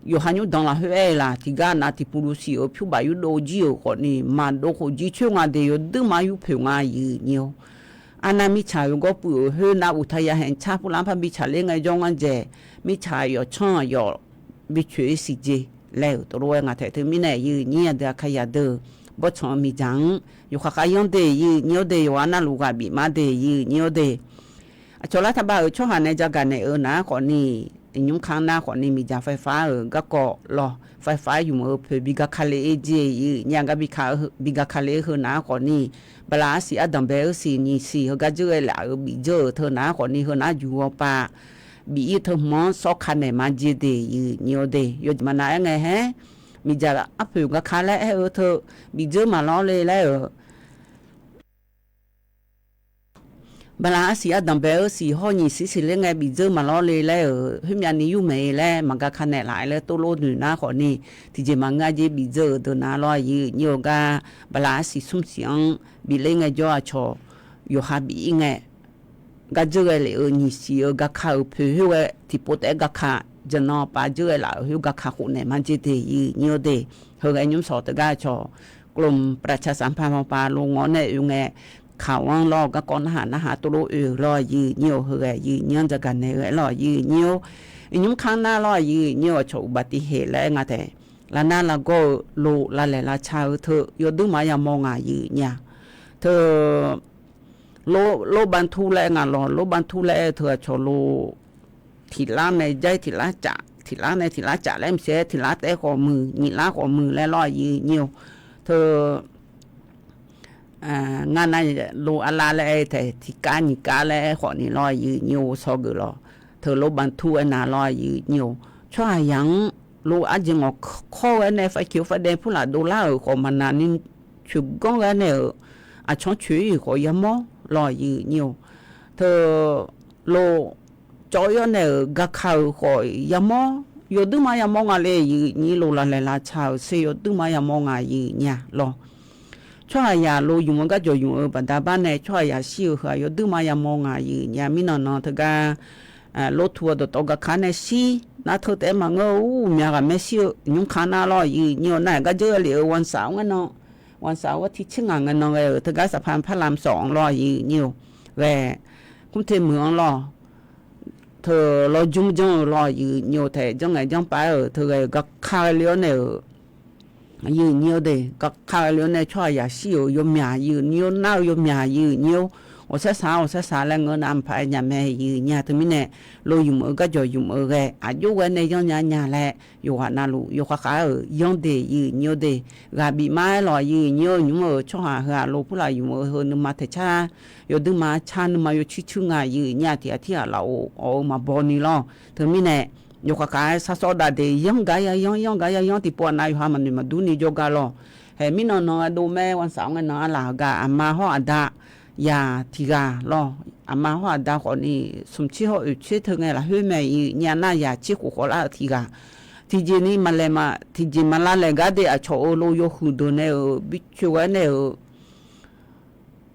yawqha nymr dan lafkhoer aer-eu laf tiqgar nav tiqpuv luv siq-euq pyur baf yurdov jir-euq khawf ni maqdov khof jir coer nga de yawduir ma yurpoeq nga yuif nyir-awr. Arnav mirtsaq-euq gawr puiv-euq khoer nav uqtaya haeq car purlar par bi tsaqler ngaejawr ngar dzaeq mirtsaq yawf canr yawf bi coeq-ir siq jeq laer-euq tov lof-aer ngaq taeq teumirnae yuif nyir aqdui aqkaqyaq deuq bawrtsanq-eu miqdzaq-anr yawkhav khav yanr de yuif nyir-awr de yawqghaq navluf ghaq bif mar de yuif nyir-awr de. Aqcawq lar taqbav-euq tsawrhaq nae jagaq naeq-eu nar khawf ni, iqnymr ka nar khawf ni miqdzaq faefar-euq garkawv lawr faefar ymq-eu poeq bi ga ka le-ir jeq yuif nyir aqgar bi ga ka le-ir heu nar khawf ni, bala arsiq ardanqbae-eu siq nyiq siq heugar dzeur ghae laf-euq bif dzeur-euq teu nar khawf ni heu nar juq-awr pav bif-ir teu hmq-anr sawr ka naeq ma jeq de yuif nyir-awr de yawjeq maqnav aer ngae haer, miqdzaq arpoeq ga ka laer aer-eu teu bif dzeur maqlawr le laer-euq bala arsiq ardanqbae-eu siq hawr nyiq siq siqler ngae bif dzeur maqlawr le laer-euq khoermyav ni yur maeq-ir laer maqga ka naeq laf-aer laer tov lof noeq nar khawf ni, tiqjeq maqngeur-a jeq bif dzeur-euq deuq nar lawr yuif nyir-awr gar bala arsiq smr siq-anr bif ler ngaejawr aqcawq yawqha bif-ir ngae, gar dzeur ghae lef-eu nyiq siq-eu ga ka-euq poeq khoer ghae tiqpov taef-aer ga ka, jaqnan pav dzeur ghae laf-euq khoer ga ka khof naeq ma jeq de yuif nyir-awr de. Heu ghae nymr sawq teugar aqcawq กรมประชาสัมพันธ์ hawpav lo ngawr nae oe ngae, kaq-anr lawr garkawv narhaq narhaq tov lof oe-eu lawr yuif nyir-awr heu ghae yuif nyir-anr jagaq naeq-eu aer lawr yuif nyir-awr, iqnymr ka nar lawr yuif nyir-awr aqcawq uqbaf tiq heq laer aer nga taef, lavnar lavgawr-eu lo lavlaeq lavca-eu teu yawduir ma yamawr ngaq yuif nyir-a. Teu รถบรรทุก laer aer nga lawr รถบรรทุก laer aer-eu teu aqcawq lo tiq lar nae jair tiq lar caf tiq lar nae tiq lar caf laer maqsiq-aer tiq lar taef-aer khawf muiq nyiq lar khawf muiq laer lawr yuif nyir-awr teu ngar nar lo arlav laer aer taef tiq kar nyiq kar laer aer khawf ni lawr yuif nyir-awr saw geuf lawr teu รถบรรทุก aer nar lawr yuif nyir-awr tsawrhaq yaq-anr lo arjeq ngawq kawr ghae nae fakiq-eu fadae purlaf dovlar-euq khawf maqnaq ni coeq ganr ghae nae-euq aqcawq-anr coeq-ir-euq khawf yamawr lawr yuif nyir-awr teu lo cawv-ir-awr nae-euq ga ka-euq khawf yamawr yawduir ma yamawr nga le yuif nyir lo lavlaeq lavca-euq ser yawduir ma yamawr nga yuif nyir-a lawr. Tsawrhaq yaq lo ymq-eu garjawq ymq-eu baqda bar nae tsawrhaq yaq shir-eu heu-aq yawduir ma yamawr nga yuif nyir-a mirnan nan teugar รถทัวร์ dawqtawv ga ka nae shir nar teu taef-aer maqngeur-eu uqmya ghaq maer shir-eu nymr ka nar lawr yuif nyir-awr nar-aq gar dzeur ghae lef-eu วันเสาร์ ngae nan วันเสาร์ ghartiq tser ngaq ngae nan ghae-euq teugar สะพานพระรามสอง lawr yuif nyir-awr ghae กรุงเทพ muiq-anr lawr teu lawr jmr janr-eu lawr yuif nyir-awr taef janr ngae janr pav-aer-euq teu ghae-euq ga ka ghae le-awr nae-euq yuif nyir-awr de ga ka ghae le-awr nae tsawrhaq yaq shir-euq yawmyaq yuif nyir-awr nar-eu yawmyaq yuif nyir-awr ghawqsaer saq ghawqsaer saq laer ngeur nar mqpaq-aer nya mae yuif nyir-a teumirnae lo ymq-eu garjawq ymq-eu ghae aqjox ghae nae yanr nya nya laer yawqghaq navluf yawkhav khav-euq yanr de yuif nyir-awr de ghaq bif mar-aer lawr yuif nyir-awr nymr-euq tsawrhaq heu-aq lo purlaf ymq-eu heu nuima taeq car yawduir ma car nuima yawcir cir nga yuif nyir-a tiq ghaq tir ghaq laf-or awq-eu maqbaw ni lawr teumirnae yawkhav khav-aer sar sawr dav de yanr gar ya yanr yanr gar ya yanr tiqpov aqnav yawqha maqnoeq maqdur ni jawrgar lawr. Haeq mirnan nan ghae dov mae วันเสาร์ ngae nan arlaq heugar aqma hawr aqda yaq tiq ghaq lawr aqma hawr aqda khawf ni smq tser hawr oeq tser teu ngae lafkhoer mae yuif nyir-a nar yaq tser khof khawf lar-euq tiq ghaq tiqjeq ni maqlaeq ma, tiqjeq maqlav laeq gar de aqcawq-euq lo yawhuiq deuq nae-euq bicoeq ghae nae-euq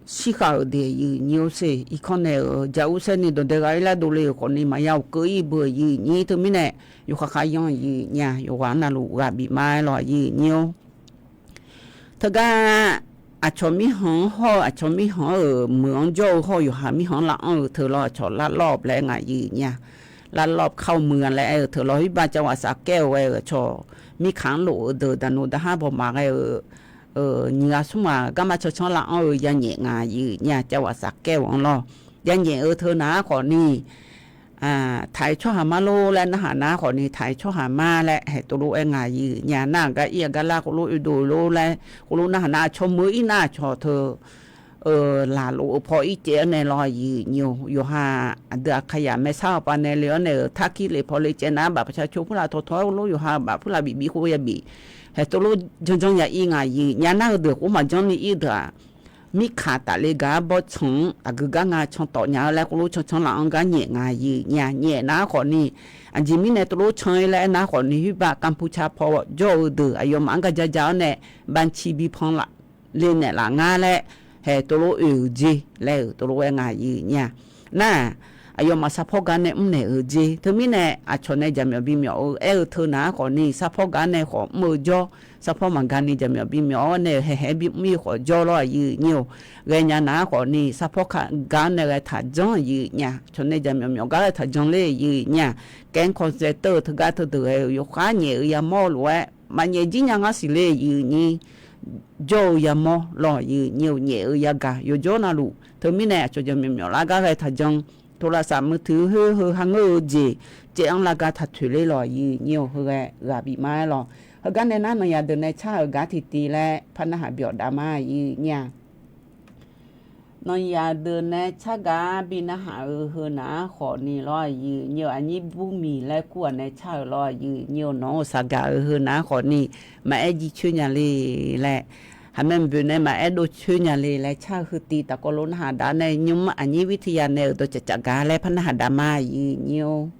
shirkhav-euq de aqyuif aqnyir-or sher. Irkanr nae-euq ja ur saer ni dawqdae gha-ir lar dovle-euq khawfni maqya uqkeuv-ir beu aqyuif aqnyir teumirnae, yawkhav khav yan aqyuif aqnyir-a yawqghaq navluf ghaq bif ma-aer lawr aqyuif aqnyir-or. Teugar aqcawq mirkhanq-anr hawr-eu aqcawq mirkhanq-anr-euq meuq-anr jawr-eu hawr-eu yawqha mirkhanq-anr lav anr-eu teu lawr aqcawq lavlawv laer nga aqyuif aqnyir-a. Lavlawv kar-eu meuq-a laer aer-eu teu lawr huiqbav cavwaq safkaer-eu ghae-euq aqcawq mirkhanq-anr lof-eu deuq daqnoeq daqhar bawqma ghae-eu nyiq ghaq smr ghaq garma cancanr lav anr-eu yanyaef nga aqyuif aqnyir-a. Cavwaq safkaer-euq-anr lawr yanyaef-eu teu nar khawfni taq-iq tsawrhaq mar lor laer narhaq nar khawfni taq-iq tsawrhaq mar laer haeq tov lof-aer nga aqyuif aqnyir-a. Nar-aq gar ir-aq gar lar khoerlof oedov-eu lor laer khoerlof narhaq nar aqcawq meuq-ir nar aqcawq teu laqlof-eu paw ir caev-awr nae lawr aqyuif aqnyir-or. Yawqha aqdui aqkaqyaq maersar-eu paw nae le-awr nae-euq tarkir lef paw le caev nar baf paqsha coer purlav tawqtawq-aer khoerlof yawqha-eu baf purlav bif bif khoer ya bif haeq tov lof janrjanr ya ir nga aqyuif aqnyir-a. Nar heudeuq khoer maqjanr ni ir deuq-aq mirkaq tafle gaq-ar bawrtsanq-anr aqgeu gar nga can tawf nya-eu laer khoerlof cancanr laf anr gar nyaef nga aqyuif aqnyir-a. Nyaef nar khawfni aqjeq mirnae tov lof can-ir laer aernar khawfni huiqbav kanpuca paw jawr-eu deuq aqyawfmaf-anr gar ja ja-awr nae banci bi pan laf le naeqlaf ngar laer haeq tov lof oe-euq jer laer-euq tov lof-aer nga aqyuif aqnyir-a. Nar-aq aqyawfmaf sarpawr gar nae mrnaeq-euq jer teumirnae aqcawq nae jaqmyawf bimyawf-eu aer-eu teu nar-ar khawfni sarpawr gar nae khawf mr-eu jawr, sarpawr maqgani jaqmyawf bimyawf-awr nae-euq haeqhaeq-aer bimr-ir khawf jawr lawr aqyuif aqnyir-or. Ghaenya nar-ar khawfni sarpawr gar nae ghae taqjanr aqyuif aqnyir-a. Cawq nae jaqmyawf myawf gar ghae taqjanr ler aqyuif aqnyir-a. Kaer-anr kawqsaev teu-eu teugar teudeuq ghae-euq yawkhav nyaef-eu yamawr-eu lof-aer maqnyaef jir nya ngar siq ler aqyuif aqnyir jawr-eu yamawr lawr aqyuif aqnyir-or. Nyaef-eu yagaq yawqjawr navluf teumirnae aqcawq jaqmyawf myawf lar gar ghae taqjanr. Tov lavsav muiq teuq heu heu hangeur-eu jeq caev-anr lar gar taq toeq ler lawr aqyuif aqnyir-or. Heughae ghaq bif ma-aer lawr. Heugar nae nar nawnyaf deuq nae car-euq gar tiqtiv laer par narhaq byawf dav ma aqyuif aqnyir-a. Nawnyaf deuq nae car gar bi narhaq-euq heu nar-ar khawfni lawr aqyuif aqnyir-or. Aqnyir burmiq laer kur-aq nae car-euq lawr aqyuif aqnyir-or. Nawq-anr-euq saqgaq-euq heu nar-ar khawfni maqaer jicoer nya le laer, haqmae mqboeq nae maqaer dovcoer nya le laer car-eu heu tiv tafkawv lof narhaq dav nae nymr aqnyir วิทยา nae-euq dawqcaf caf gar laer par narhaq dav ma aqyuif aqnyir-or.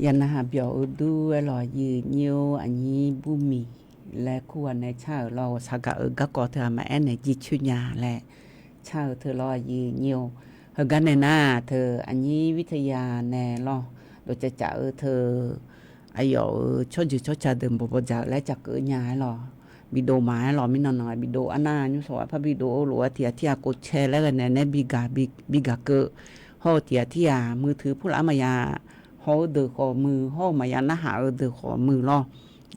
Yaqnarhaq byawq-eu dur-aer lawq, yiq nyir-or, aqnyir burmiq laer kur ghaq nae car-euq lawr, ghawqshaq gaq-euq garkawv teu-aq maqaer naeq jircoer nya laer car-eu teu lawr, yiq nyir-or. Heugar nae nar-aq, teu aqnyir วิทยา nae lawr, dawqcaf caf-eu teu aqyawf-euq tsawrjeuq tsawrca deuq bawq bawqdzaq-eu laer cafkeuv nya-aer lawq. Bidov maqaer lawq, mirnan nanq-aer bidov, arnav nymr sawq-aer par bidov-eu lof-aer tiq ghaq tirghaq kov cae laer ghae naeq nae bi gaq bi gaq keuv. Hawr-eu tiq ghaq tirghaq muiq teuq purlaf-anr maqya haw-eu deuq khawf muiq, hawr-eu maqya narhaq-eu deuq khawf muiq lawr.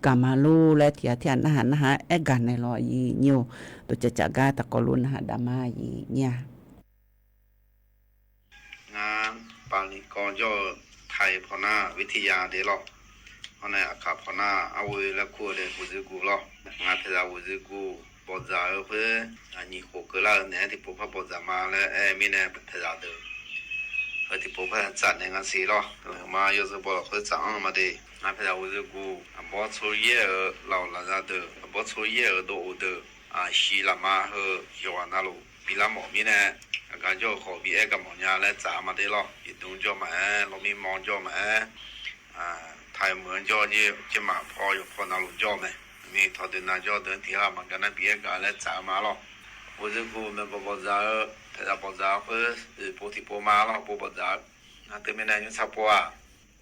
Gaqma lor laer tiq ghaq tirghaq narhaq narhaq-aer aer gaq naeq lawq, yiq nyir-or. Dawqcaf caf gar taqkawv lof narhaq dav ma, yiq nyir-a. Ngar ปาหลีกร jawr-eu ไทย pawnar วิทยา de lawr. Hawr nae Aqkaq pawnar Arghoe laer kur-eu de, Buqdzuiqguq lawr. Ngaq paeqzaq Buqdzuiqguq bawqdzaq-eu khoer, nyiq khof keuvlar-eu naeq-aer tiqpov par bawqdzaq ma laer aer-eu mirnae, paeqzaq deuq heu tiqpov par tsaf naeq nga siq lawr. Heumaq yawzeu bawlawq khoer tsaf-anr ma de. Ngaq paeqzaq Buqdzuiqguq aqbawr tsov yaer-euq laf-awq laf za deuq, aqbawr tsov yaer-euq dov of deuq, shiq laf ma heu yawqghaq navluf bilar mawf mirnae, aqgar jawr-eu khawf bi aer gaq mawf nya laer tsaf ma de lawr. Iqdmr jawr maqaer, lawrmir mawr jawr maqaer, ไทย meuq-anr jawr-eu jeq, jaqmaq paw yawqpaw navluf jawr-eu mae. Miqtawq deuqnav jawr deuq-anr tiq ghaq maqgaq nar bi aer gaq laer tsaf-eu ma lawr. Buqdzuiqguq maeqbawq bawqdzaq-eu, paeqzaq bawqdzaq-eu khoer, uiqpov tiqpov ma lawr, pov bawqdzaq-eu. Ngar teumirnae nymrshar pov-aq,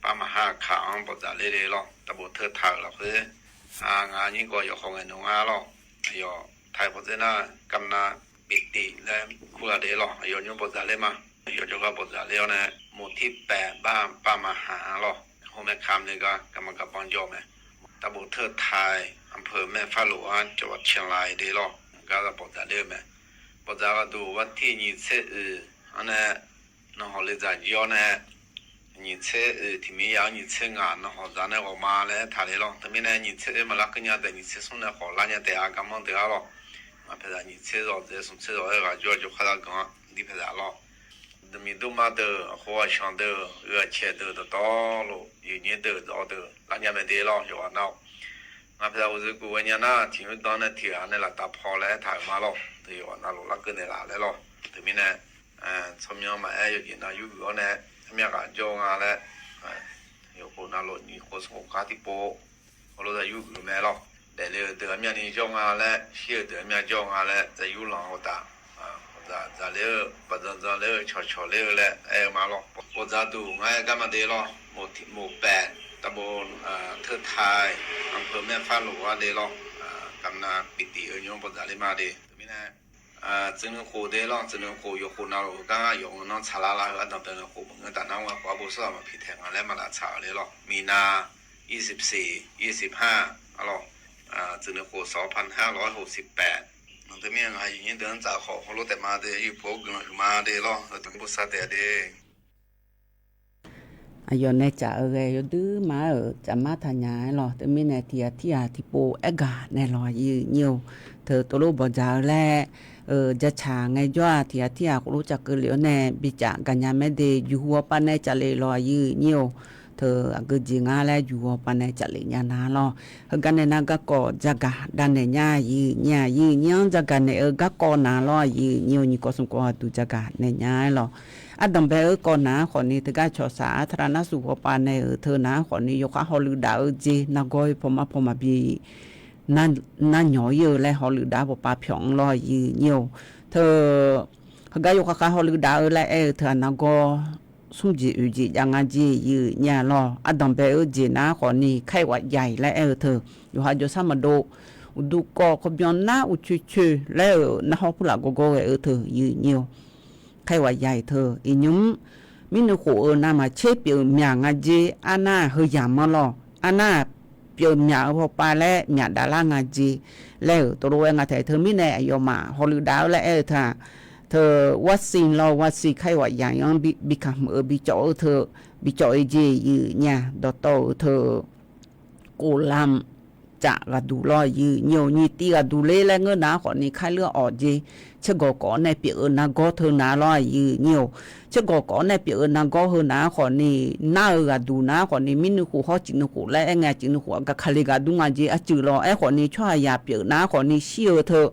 par maqha kaq-anr bawqdzaq ler le lawr. Taqbof teu taq-euq lafkhoer, ngaq nyir gawq yawqkhawf ngaeqnmr nga lawr. Aqyawf ไทย pawdzer nar, กำนันปิติ laer kur-a de lawr. Aqyawf nymr bawqdzaq ler ma. Aqyawf jawrgar bawqdzaq ler-awr nae, หมู่ที่แปด bar par maqha-a lawr. Hawr mae kamq le gar gaqma gaqbanr jawr mae. Taqbof teu taq-euq อำเภอแม่ฟ้าหลวง จังหวัดเชียงราย de lawr. Gar za bawqdzaq ler-eu mae. Bawqdzaq gharduq วันที่ nyiq tser oeq-anr nae, nanghawq le dzaq jir-awr nae, nyiq tser oeq tiq mir ya-anr nyiq tser ngaq nanghawq dzaq nae ghawq ma laer aertaq le lawr. Teumirnae nyiq tser oeq maqlar keuv nya taef, nyiq tser smr nae khawf lar nya taef-a, garmanr deuq-a lawr. Ngaq paeqzaq nyiq tser zawq dzaeq smq tser zawq-aer ghaq jawr-a jawr khar lar ganq-a dir paeqzaq lawr. Dmiqdmr ma deuq, aqkhov aqshanq deuq, uiq aqcaeq deuq, dawqtawvluf yuiqnyir deuq dawq deuq lar nya mae de lawr, yawqghaq nar-awq. Ngaq paeqzaq Buqdzuiqguq ghae nya nar, tiq nymr dan nae tiq ghaq nae laftav paw laer aertaq-euq ma lawr. Teu yawqghaq navluf larkeuv naeqlaf laer lawr. Teumirnae, tsawrmyanr maqaer yawqjeq nav yurgeuf-awr nae, armyav ghaq jawr-eu nga laer, yawqkhof navluf nyiq khof smr khof kar tiqpov, heulof za yurgeuf mae lawr. Daefle-eu deuq armyavni jawr nga laer, shir-eu deuq armyav jawr nga laer za yurlanq-eu taf, dzaqdzaq ler-eu, baqdzanq dzanq ler-eu, cawqcawq ler-eu laer aer-eu ma lawr. Bawqdzaq duq ngar aer gar ma de lawr. หมู่ที่แปด ตำบล เทิดไทย อำเภอแม่ฟ้าหลวง de lawr. กำนันปิติ eu nymr bawqdzaq ler ma de. Teumirnae, tsuif nuikhof de lawr, tsuif nuikhof yawqkhof navluf-eu gar yawqnan tsaqlar lar-eu ardanq bae nuikhof maqngeur taf nar, ngar khawf arbo sawr-aq maqpiq taeq nga laer maqlaf tsaq-euq le lawr. มีนา ยี่สิบสี่ ยี่สิบห้า arlawr, tsuif nuikhof สองพันห้าร้อยหกสิบแปด. Naqteumirnae ngaq yuiqnyir deuq-anr tsaf khawf heulof taef ma de, yawqpov guiqlanq huiqma de lawr, heu taq bosav taef-a de. Aqyawf nae caf-eu ghae yawduir ma-aer-euq cafmar taqnya-aer lawr. Teumirnae tiq ghaq tirghaq tiqpov aer gaq naeq lawq, aqyuif nyir-or. Teu tov lof bawqdzaq-eu laer, jacaq ngaejawr-aq tiq ghaq tirghaq khof lof caf keuv lef-awr nae bicaf gaqnya mae de, juqhu hawpav nae caf lef lawq, aqyuif nyir-or. Teu aqgeujeq nga laer juqhu hawpav nae caf lef nya na lawr. Heugar nae nar garkawv jagaq dav naeq nya, aqyuif nyir-aq, aqyuif nyir-anr jagaq naeq-eu garkawv na lawr, aqyuif nyir-or. Nyiq kawv smq kawv aqduq jagaq naeq nya-aer lawq. Ardanq bae-eu kawv na-anr khawfni teugar cawqsaq-ar taqlaq narsuq hawpav nae-euq teu na-anr khawfni yawkhav hawluiv daf-eu jeq nargawr-ir pawma pawma bi nar nyawq-ir-eu laer hawluiv daf-eu bawqpav pyawq-anr lawr, aqyuif nyir-or. Teu heugar yawkhav khav hawluiv daf-eu laer aer-eu teu-aq nargawr smr jeq oeq jeq jav nga jeq, aqyuif nyir-a lawr. Ardanq bae-eu jeq nar khawfni ไข้หวัดใหญ่ laer aer-eu teu, yawqha jawrshar maqdov, uqduq kawv kawbyan nar uqcoeq coeq laer-euq narhawr purlaf gawrgawr ghae-eu teu, aqyuif nyir-or. ไข้หวัดใหญ่ teu iqnymr mirnuikhof-euq navmaqtser pyeuf myaq nga jeq, arnar-aq heuyaq manr lawr, arnar-aq pyeuf myaq-eu hawpav laer myaq davlar nga jeq laer-euq tov lof-aer nga taef. Teumirnae aqyawfmaf hawluiv daf-eu laer aer-eu teu-aq, teu วัคซีน lawr, วัคซีน ไข้หวัดใหญ่-anr bi kamq-eu bicawv-eu teu, bicawv-eu jeq, aqyuif nyir-aq dawqtawv-euq teu โควิด caf ghaqduq lawr, aqyuif nyir-or. Nyiq tiv ghaqduq ler laer ngeur na-anr khawfni ไข้เลือดออก jeq, tsergawq kawf-awr nae pyeuf-eu nargawr teu na lawr, aqyuif nyir-or. Tsergawq kawf-awr nae pyeuf-eu nargawr heu na-anr khawfni, nar-eu ghaqduq na-anr khawfni mirnuikhof hawr cifnuikhof laer aer ngae, cifnuikhof aqgaq kalizaq dur nga jeq arcuiv lawr. Aerkhawfni tsawrhaq yaq pyeuf na-anr khawfni shir-eu teu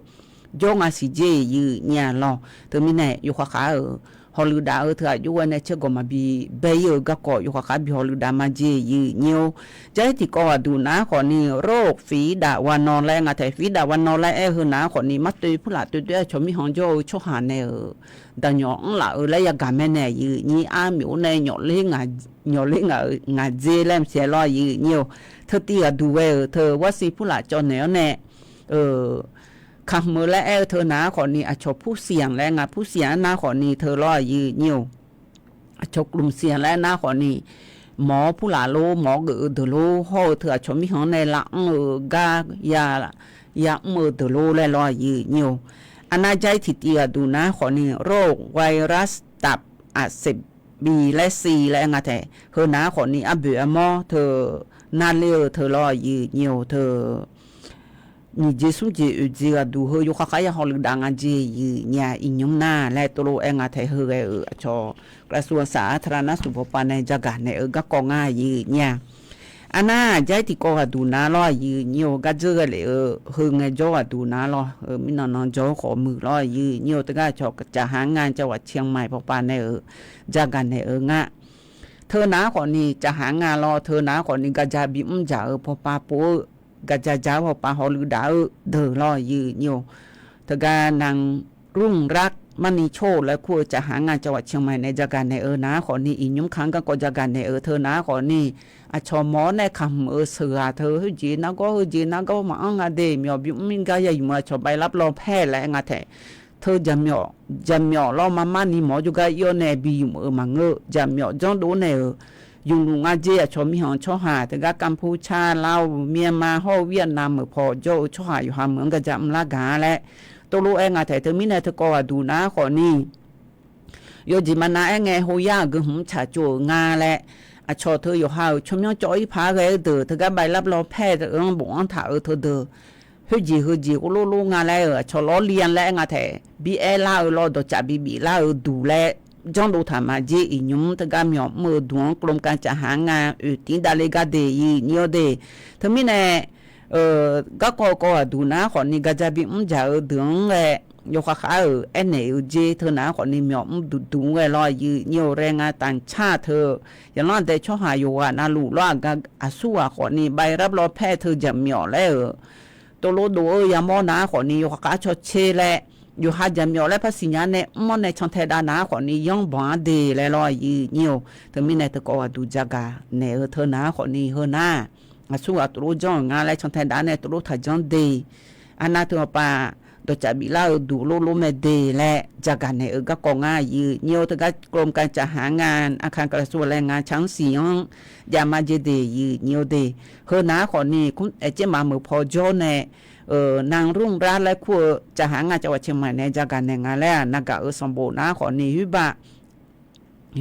jawr nga siq jeq, aqyuif nyir-a lawr. Teumirnae yawkhav khav-euq hawluiv daf-eu teu aqjox ghae nae caergawq maqbi bae-ir-eu garkawv yawkhav khar bi hawluiv daf ma jeq yif nyir-or. Jair tiqkawv ghaqduq nar khawfni, Rov fiqir daf wa nawr laer nga tae, fiqir daf wa nawr laer aer-eu heu nar khawfni, mar toev purlaf toev toev-aer aqcawq mirkhanq jawr-eu tsawrhaq nae-euq daqnyawq anr laf-eu laer yagaq mae nae yif nyir-ar, myof-awr nae nyawf ler ngaq, nyawf ler ngaq-euq ngaqdzer laer maqsiq-aer lawr yif nyir-or. Teutiv ghaqduq ghae-euq teu warsiq purlaf cawv naeq-awr nae kaqhmq-eu laer aer-eu teu nar khawfni, aqcawq pursiq-anr laer nga, pursiq-anr nar khawfni teu lawr yif nyir-or. Aqcawq kmqsiq-anr laer nar khawfni, mawq-awr purlaf lor, mawq-awr geuf-eu deuq lor, hawr-eu teu aqcawq mirkhanq nae lav anr-eu gar ya, ya mr-eu deuq lor laer lawr yif nyir-or. Arnar jair tiqtiv ghaqduq nar khawfni, โรคไวรัสตับอักเสบบี laer siq laer nga tae, heu nar khawfni arboeq armawr teu narler-eu teu lawr yif nyir-or teu nyiq jeq smr jeq oeq jeq ghaqduq heu yawkhav khar ya hawluiv daf nga jeq yif nyir-a, iqnymr nar laer tov lof-aer nga tae, heu ghae-euq aqcawq กระทรวงสาธารณสุข bawpav nae jagaq naeq-eu garkawv ngar yif nyir-a. Arnar jair tiqkawv ghaqduq nar lawr yif nyir-or, gar dzeur ghae lef-eu heu ngae jawr ghaqduq nar lawr, heu mirnan nan jawr-eu khawf muiq lawr yif nyir-or, teugar aqcawq caqhaq nga จังหวัดเชียงใหม่ bawpav nae-euq jagaq naeq-eu ngar. Teu nar khawfni caqhaq nga lawr, teu nar khawfni gaja bimr dzaq-eu bawpav pov-eu, gaja ja-eu bawpav hawluiv daf-eu deuq lawr yif nyir-or. Teugar nan รุ่งรัตน์มณีโชติ laer kur-eu caqhaq nga จังหวัดเชียงใหม่ nae jagaq naeq-eu nar khawfni, iqnymr kaq-anr garkawv jagaq naeq-eu teu nar khawfni, aqcawq mawq-awr nae kaqhmq-eu sheuqghaq teu heujeq nargawr heujeq nargawr maqanr nga de, myawq bimr mir gar ya yumq-eu aqcawq ใบรับรองแพทย์ laer nga tae, teu jaqmyawf, jaqmyawf lawr mar mar ni mawq-awr jawrgar ir-awr nae bi yumq-euq maqngeur-eu jaqmyawf janrdov naeq-euq yumq luf nga jeq aqcawq mirkhanq tsawrhaq teugar กัมพูชา ลาว เมียนมา hawr-eu เวียดนาม meuq paw jawr-eu tsawrhaq yawqha meuq-anr gaja mrlar gaq-a laer tov lof-aer nga tae, teumirnae teukawv ghaqduq nar khawfni, yawjeq maqnav aer ngae hoyar-euq geu hmq tsaq tsov-euq nga laer, aqcawq teu yawqha-euq tsawrmyanr cawv-ir paq-aer ghae-eu deuq teugar ใบรับรองแพทย์-anr bofanr taq-eu teudeuq, khoerjeq heujeq khoerlof lof nga laer-euq aqcawq lawrli-a laer nga tae, bi aer lar-eu lawr dawqcaf bi bif lar-eu duq laer janrdov taq ma jer iqnymr teugar myawq mr-eu duq-anr กรมการจัดหางาน oeq tir davler gar de yif nyir-awr de. Teumirnae garkawv kawv ghaqduq nar khawfni gaja bimr dzaq-eu deuq-anr ghae, yawkhav khar-euq aernaeq-eu jer teu nar khawfni myawq mr duqduq-anr ghae lawr yif nyir-or, แรงงานต่างชาติ teu, yaqlanr aqdae tsawrhaq yawqghaq navluf lawr aqgaf aqsurghaq khawfni ใบรับรองแพทย์ teu jaqmyawf laer-euq tov lof dov-eu yamawr nar khawfni yawkhav khar cawtser laer, yawqha jaqmyawf laer par siqnya nae mr-awr nae cantae dav nar khawfni yanr banq-anr de laer lawr yif nyir-or. Teumirnae teukawv ghaqduq jagaq naeq-eu teu nar khawfni heu nar, aqsurghaq tov lof janr-euq nga laer cantae dav nae tov lof taq janr de. Arnar teu hawpav dawqcaf biflar-eu duq lof lof mae de laer jagaq naeq-eu garkawv ngar yif nyir-or, teugar กรมการจัดหางาน อาคารกระทรวงแรงงาน ชั้นสี่-anr jav ma jer de yif nyir-or de. Heu nar khawfni, aercaer maf meuq paw jawr nae นางรุ่งรัตน์ laer kur-eu จัดหางาน จังหวัดเชียงใหม่ nae jagaq naeq nga laer-aq, naqgaq-euq sanqbof nar khawfni, huibar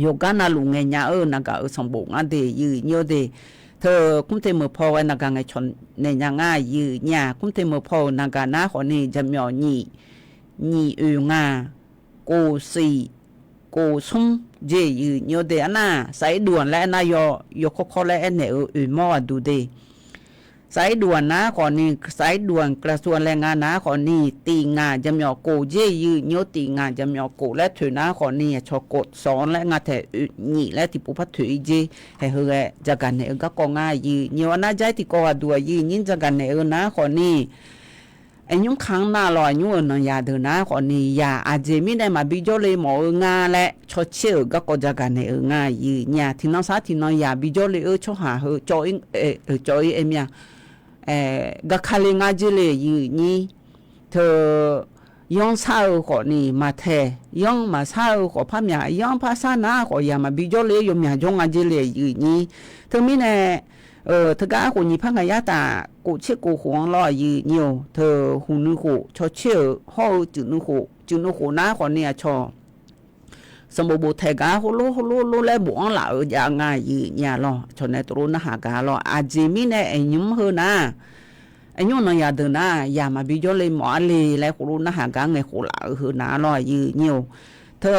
yawqgar navluf ngaeqnya-eu naqgaq-euq sanqbof ngar de yif nyir-or de. Teu kumr te meuq paw ghae naqgaq ngaeqcawq naeq nya nga yif nyir-aq, kumr te meuq paw-euq naqgaq nar khawfni jaqmyawf nyiq, nyiq oeq nga, kof siq, kof smr jeq yif nyir-or de. Arnar สายด่วน laer aernar yaw, yawkawr kawr laer aernaeq-eu oeq mawr ghaqduq de. สายด่วน nar khawfni, สายด่วน กระทรวงแรงงาน nar khawfni, tiq ngaq jaqmyawf kof jeq yif nyir-or, tiq ngaq jaqmyawf kof laer toeq nar khawfni, aqcawq kof sawq-anr laer nga tae oeq nyiq laer tiqpov par toeq-ir jer. Haeq heu ghae jagaq naeq-eu garkawv ngar yif nyir-or, nar jair tiqkawv ghaqduq-aq yif nyir jagaq naeq-eu nar khawfni, aqnymr kaq-anr nar lawq, aqnymr-euq nanqyaq deuq nar khawfni, yaq aqjeq mirnae maqbi jawrle mawf-eu nga laer cawtser-euq garkawv jagaq naeq-eu nga yif nyir-aq, tiqnan sar tiqnan yaq bi jawrle-eu tsawrhaq heu cawv-ir aer mir-a. Garkale ngar jer le yif nyir. Teu yanr sar-eu khawfni maqtaeq, yanr maqsar-eu khawf par myaq, yanr par sar nar khawf yaq maqbi jawrle-aer yawmyaq jawr nga jer le yif nyir. Teumirnae teugar khof nyiq par ngaq yar taf kof tser kof khof-anr lawr yif nyir-or, teu huq nuikhof cawtser-euq hawr-eu cuif nuikhof, cuif nuikhof nar khawfni aqcawq sanqbof boftaeq gaq-ar heulof heulof lof laer bof-anr laf-eu jav nga yif nyir-a lawq. Aqcawq nae tov lof narhaq gaq lawq. Aqjeq mirnae aqnymr heu nar, aqnymr nanqyaq deuq nar yaq maqbi jawrle mawf-ar le laer khof lof narhaq gaq ngaeq khof laf-eu heu nar lawr yif nyir-or. Teu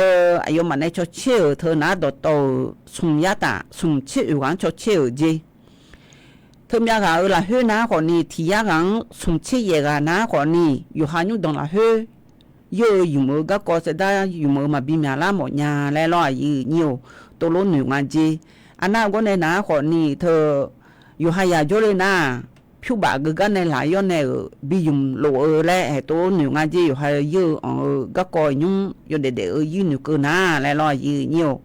aqyawfmaf nae cawtser-euq teu nar dawqtawv-euq smq yar taf smq tser oeq ghaq-anr cawtser-euq jer. Teumyav ghaq-euq lafkhoer nar khawfni, tiq yar ghaq-anr smq tser yaef ghaq nar khawfni, yawqha nymr danq lafkhoer yeur-eu ymq-eu garkawv sardar ymq-eu maqbi myaqlar mawf nya laer lawr aqyuif aqnyir-or, tovlof noeq nga jer. Arnar-eu gawrnae nar khawfni teu, yawqha yaq jawrle nar-aq, pyurbaf geugar nae laq yawr nae-euq bi ymq lof-eu laer haeq tovlof noeq nga jer. Yawqha yeur-eu anq-eu garkawv nymr yawdaef daef-eu yir noeqkeuv nar laer lawr aqyuif aqnyir-or,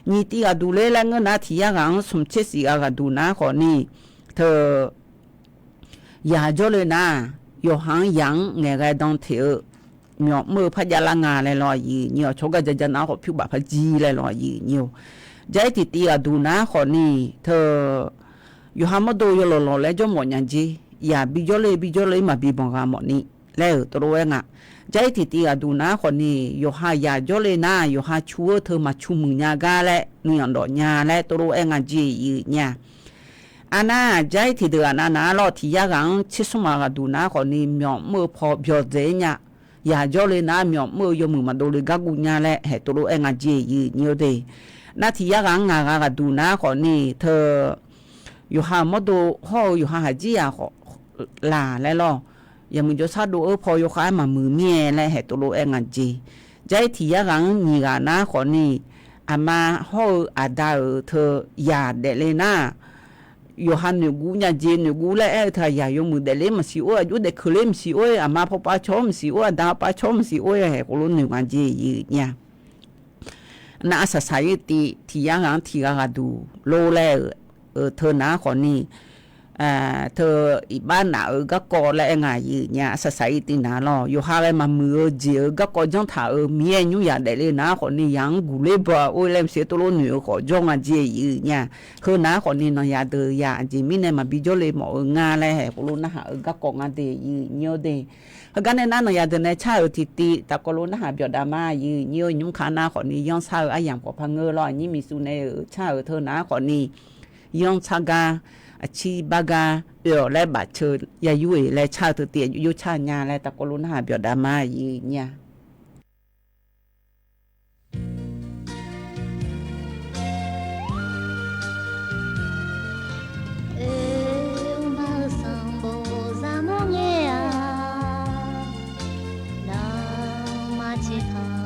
nyiq tiv ghaqduq ler laer ngeur nar tiq yar ghaq-anr smq tser shif gha ghaqduq nar khawfni teu, yaq jawrle nar, yawqha-anr yaq-anr ngaeqghae dan teq-eu myawf mr-eu par javlar nga laer lawr aqyuif aqnyir-or, cawq gar ja ja nar khawf pyurbaf par jir laer lawr aqyuif aqnyir-or, jair tiq tiv ghaqduq nar khawfni teu, yawqha mawrdo yawlawq lawq laer jawrmawf nya jer. Yaq bi jawrle bi jawrle-ir maqbi banq gha mawfni laer-euq tovlof-aer nga. Jair tiq tiv ghaqduq nar khawfni yawqha yaq jawrle nar yawqha cu-eu teu maqcu muiq nya gar laer nuiyanq dawf nya laer tovlof-aer nga jer aqyuif aqnyir-a. Arnar jair tiq deuq ghaq nav nar lawr tiq yar ghaq-anr tser smr maq ghaqduq nar khawfni myawf mr-eu paw byawq dzaeq-ir nya. Yaq jawrle nar myawf mr-eu yawmuiq maqdov le gar guv nya laer haeq tovlof-aer nga jer aqyuif aqnyir-or de. Nar tiq yar ghaq-anr ngaq gha ghaqduq nar khawfni teu, yawqha mawrdo hawr-eu yawqha haqjir yaq khawf laq laer lawr, yaqmuiq jawrshar dov-eu paw yawkhav-aer maqmuiq mir-aer laer haeq tovlof-aer nga jer. Jair tiq yar ghaq-anr nyiq ghaq nar khawfni, aqma hawr-eu aqda-euq teu yaq daefle nar, yawqha noeqguv nya jeq noeqguv laer aer-eu teu-aq, yaq yawmuiq daefle maqsiq or, aqjox daef keuqler maqsiq or-ir, aqma pawpav caw-awr maqsiq or, aqda pawpav caw-awr maqsiq or-ir, haeq khoerlof noeq nga jer aqyuif aqnyir-a. Nar arsaq saq-ir tiv tiq yar ghaq-anr tiq ghaq ghaqduq lor laer-euq teu nar khawfni, teu iqbax naf-eu garkawv laer aer nga aqyuif aqnyir-a. Arsaq saq-ir tiv nar lawr yawqha ghae maqmuiq-eu jeq-euq garkawv janr taq-euq Miqyaer nymr yaq daefle nar khawfni yaq-anr guqler baw-a or laer maqsiq tovlof noeq-eu khawf jawr nga jer aqyuif aqnyir-a. Heu nar khawfni nanqyaq deuq yaq aqjeq mirnae maqbi jawrle mawf-eu nga laer haeq khoerlof narhaq-eu garkawv nga de aqyuif aqnyir-or de. Heugar nae nar nanqyaq deuq nae car-euq tiq tiv tafkawv lof narhaq byawq dav ma aqyuif aqnyir-or, nymr ka nar khawfni yanr sar-eu aryamq khawf par ngeur lawr aqnyir miqsuq nae-euq car-euq teu nar khawfni yanr sar gar, aqcir bar gar oe-awq laer bafceu ya yur-eq laer car-eu teu tiv aqjox car nya laer tafkawv lof narhaq byawq dav ma aqyuif aqnyir-a. Oe, uqma-eu sanqbof zaqmawr ngae-aq, nawmaf ciqtanq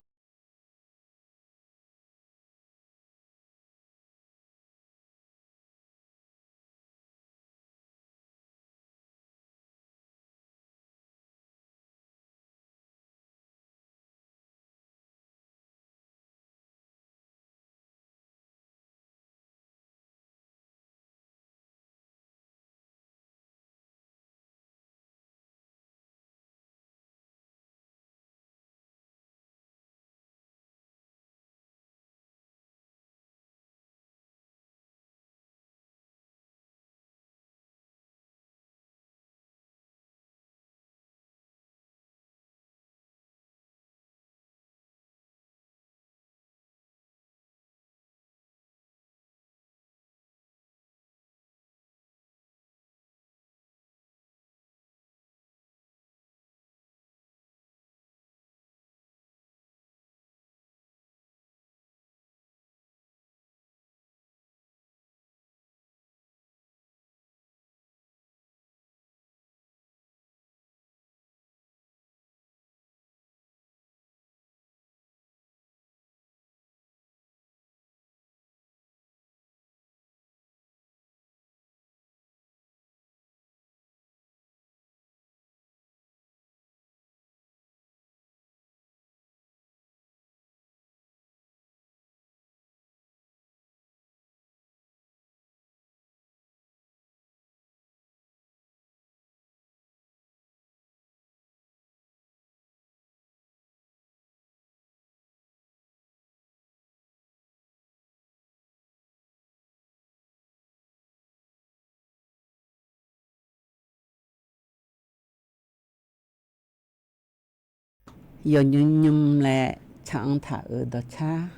Yawqnymr nymr laer tsaq-anr taq-euq dawqcar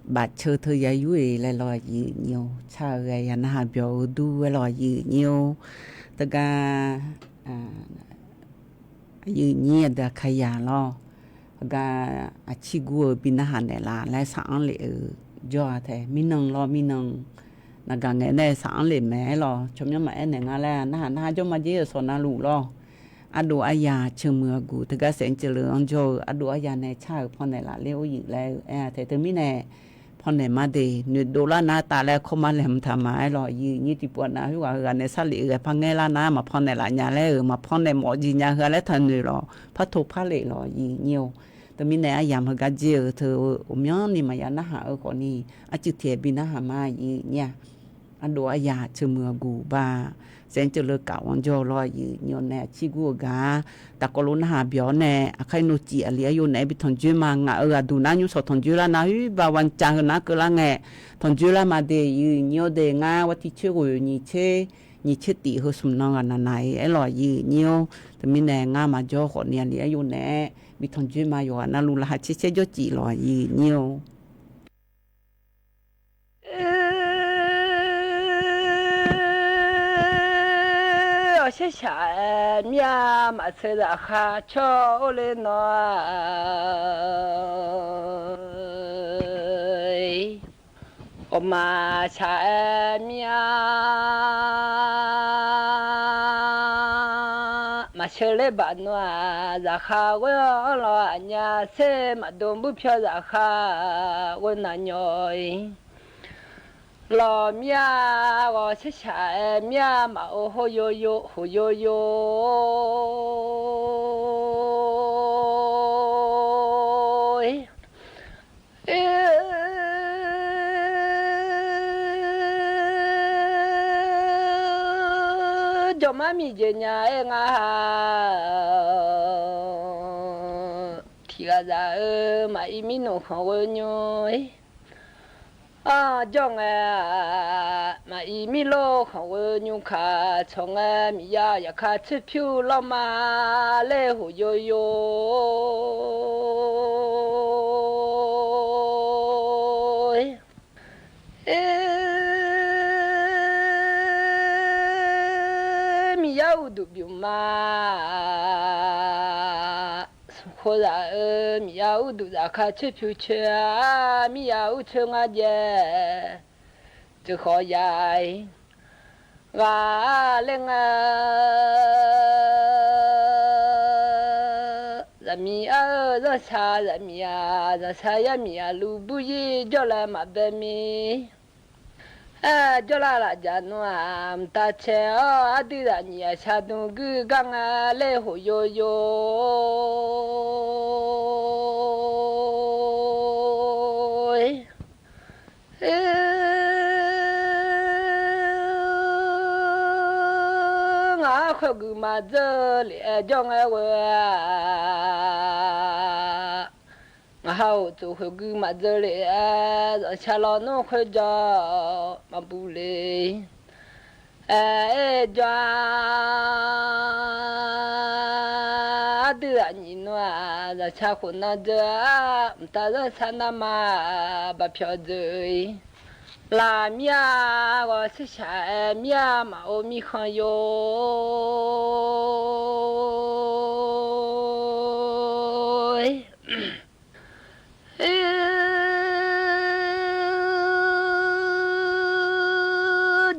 bafceu teu ya yur-eq laer lawr aqyuif aqnyir-or, car-eu ghae ya narhaq byawq-eu dur-aer lawr aqyuif aqnyir-or. Teugar aqyuif aqnyir aqdui aqkaqyaq lawr, heugar aqcir gur-eu bi narhaq naeqlaf laer saq-anr lef-euq jawr-a tae mirnan lawr mirnan, naqgaq ngaeq nae saq-anr lef maeq-aer lawr tsawrmyanr maqaer naeq nga laer narhaq narhaq jawr ma jer yawqsawq navluf lawr. Ardov aryaq ceuq muiq-eu guq teugar saef-anr ceuv leu-anr jawr-eu ardov aryaq nae car-euq pawnaeq laf ler or yuif laer-eu aer-a taef teumirnae, pawnaeq ma de noeqdov lar nar taf laer kawr ma laeq mqtaq ma-aer lawq. Yuif nyir tiqpov nav khoerghaq heughaq nae sarlef-eu ghae par ngaer lar nar maqpawnaeq laf nya laer-euq maqpawnaeq mawf jeq nya heu-a laer taqnoeq lawq. Par to par lef lawq yuif nyir-or. Teumirnae aryamq heugar jer-eu teu ghawqmyanrni maqya narhaq-eu khawfni, arcuiv tiq-aer bi narhaq ma yuif nyir-a. Ardov aryaq ceuq muiq-eu guq ba, saef-anr ceuv leu kaf-anr jawr-eu lawr yuif nyir-or nae aqcir gur-eu gaq-a. Taqkawv lof narhaq byawq-awr nae aqkar navcif aqli aryo naeq-aer bi tanqjoer ma. Ngaq-euq aqduq nar nymrshawq tanqjoer lar nar khoer ba wa ncaf heu nar keuv lar ngae, tanqjoer lar ma de yuif nyir-or de ngar wa tiq coer ghoeq nyiq tser, nyiq tser tif heu smq nan ghaq naq naq-ir aer lawq yuif nyir-or. Teumirnae ngar maqjawr khawfni aqli aryo naeq-aer bi tanqjoer ma yawqghaq navluf laqkhaq caer caer jawr cif lawq yuif nyir-or. Awqshar shaq-aer mir-a maqsheu zafkhav cawr or le nawr-a. Ghawqmaf shaq-aer mir-a maqsheu ler baq nawr-aq, zaqkhav ghoer-anr lawq aqnya ser maqdov bur pyawr zafkhav ghoer nav nyawq-ir. Lawq mir-a ghawqshar shaq-aer mir-a maqov hor yoyo hoq yoyo. Jawqmar miqjeq nya-aer ngar ha. Tiqghaq zaq-eu maqir mirnoeq khanqghoe nymr-ir. Anr jawr ngae-aq, maqir mirlof khanqghoe nymr kaq tsawq ngae, miqyaer yaqkhav tsoerpyur lawrma ler hoq yoyo. Miqyaer uqduq byuf ma. Smq khof zaq-eu miqyaer uqduq zafkhav tsoerpyur coer-a, miqyaer uqcoer ngar jaev teukhawf ya-ir. Ghaq ler ngae, zaqmiq ar-eu zanrshaq zaqmiq-aq, zanrshaq yarmiq aqluf burzir jawrlae maqbae mir. Aer jawrlav laf jaq nmr-aq, mqtav cae-awr aqdui zaqnyiq aqshar dm guir gar ngae ler hoq yoyo. Ngaq-anr khoergui maqdzeur lef-aer jawr ngae ghoe-a. Ngaq ha uqtsof khoergui maqdzeur lef-aer, zanrshaq lawnmr khoerjawr maqbuq le. Aer jawr-a, aqdui zaqnyiq nmr-aq, zanrshaq khofnan dzeur-a, mqtav zanrshaq navmaqtser baqpyawq dzeur-ir. Laq mir-a ghawqshar shaq-aer mir-a maqov mirkhanq yo.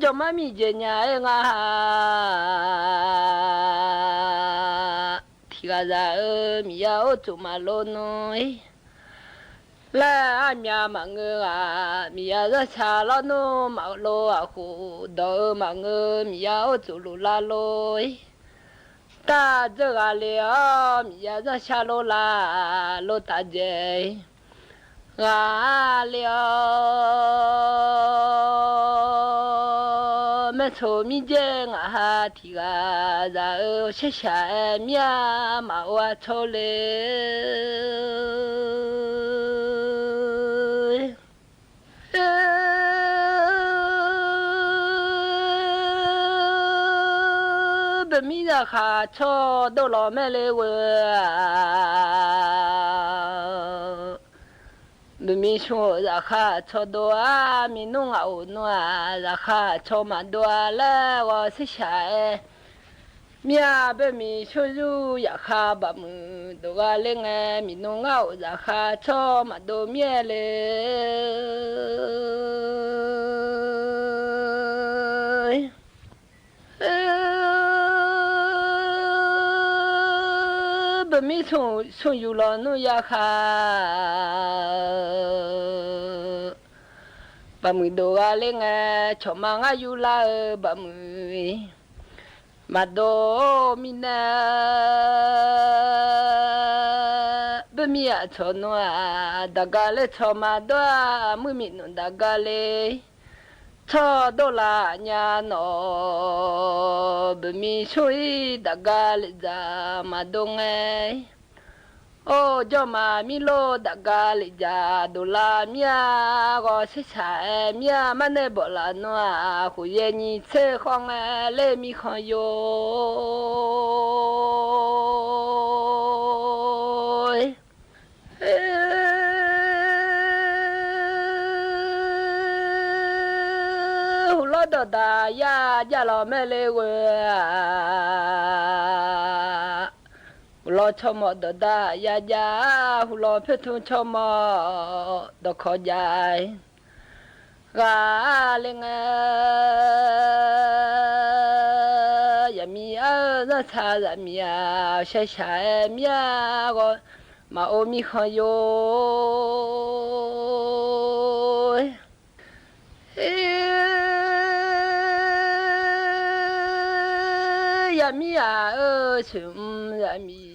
Jawqmar miqjeq nya-aer ngar ha. Tiqghaq zaq-eu miqyaer urtsof maqlor nmr-ir. Laer armyav maqngeur ghaq, miqyaer zanrshaq lawrnmr maqlor ghaq khof, dawq-eu maqngeur miqyaer urtsof loflar lor-ir. Taq dzeur ghaq le-awr, miqyaer zanrshaq lor la lor taf dzae-ir. Ghaq le-awr, maertsoq mirjaev ngaq ha tiqghaq zaq-eu shar shaq-aer mir-a maqov-a tsawr le. Boeqmir zaqkhav tsawr dov lawq maer le ghoe-a. Boeqmir smr-euq zaqkhav tsawr dov-a, mirnmr ngaq of nmr-aq, zaqkhav tsawr maqdov-a laer ghawqshar shaq-aer. Mir-a boeqmir smr yur zaqkhav baqmuiq dov gha ler ngae, mirnmr ngaq of zaqkhav tsawr maqdov mir-aer le. smr yuf lawnmr ya khaq-eu, baqmuiq dov gha ler ngae, cawqma ngar yurlar-eu baqmuiq maqdov-or mirnae, boermir aqcawq nmr-aq, daqga ler cawqma dawr-aq, muir miqnmq daqga le, tsawr dawrlaf nya nawq, boeqmir shor-ir daqga lef dzaq maqdov ngae. Or, jawrma mirlor daqga lef dzaq dovlar mir-a, ghawq shaershaq-aer mir-a, marnae bawflaf nmr-aq, khof yaer nyiq tser khawr ngae ler mirkhanq yo. Huqlawr dawqdaq ya jav lawq mae le ghoe-a. Huqlawr tsawrmawf dawqdaq ya jav, huqlawr poertmr tsawrmawf dawqkawq jav-aer ghaq le ngae, yaqmir ar-eu zanrtsaq zaqmiq-aq, shaershaq-aer mir-a ghawq maqor mirkhanq yo. Yaqmir aq-eu soeqmr zaqmiq.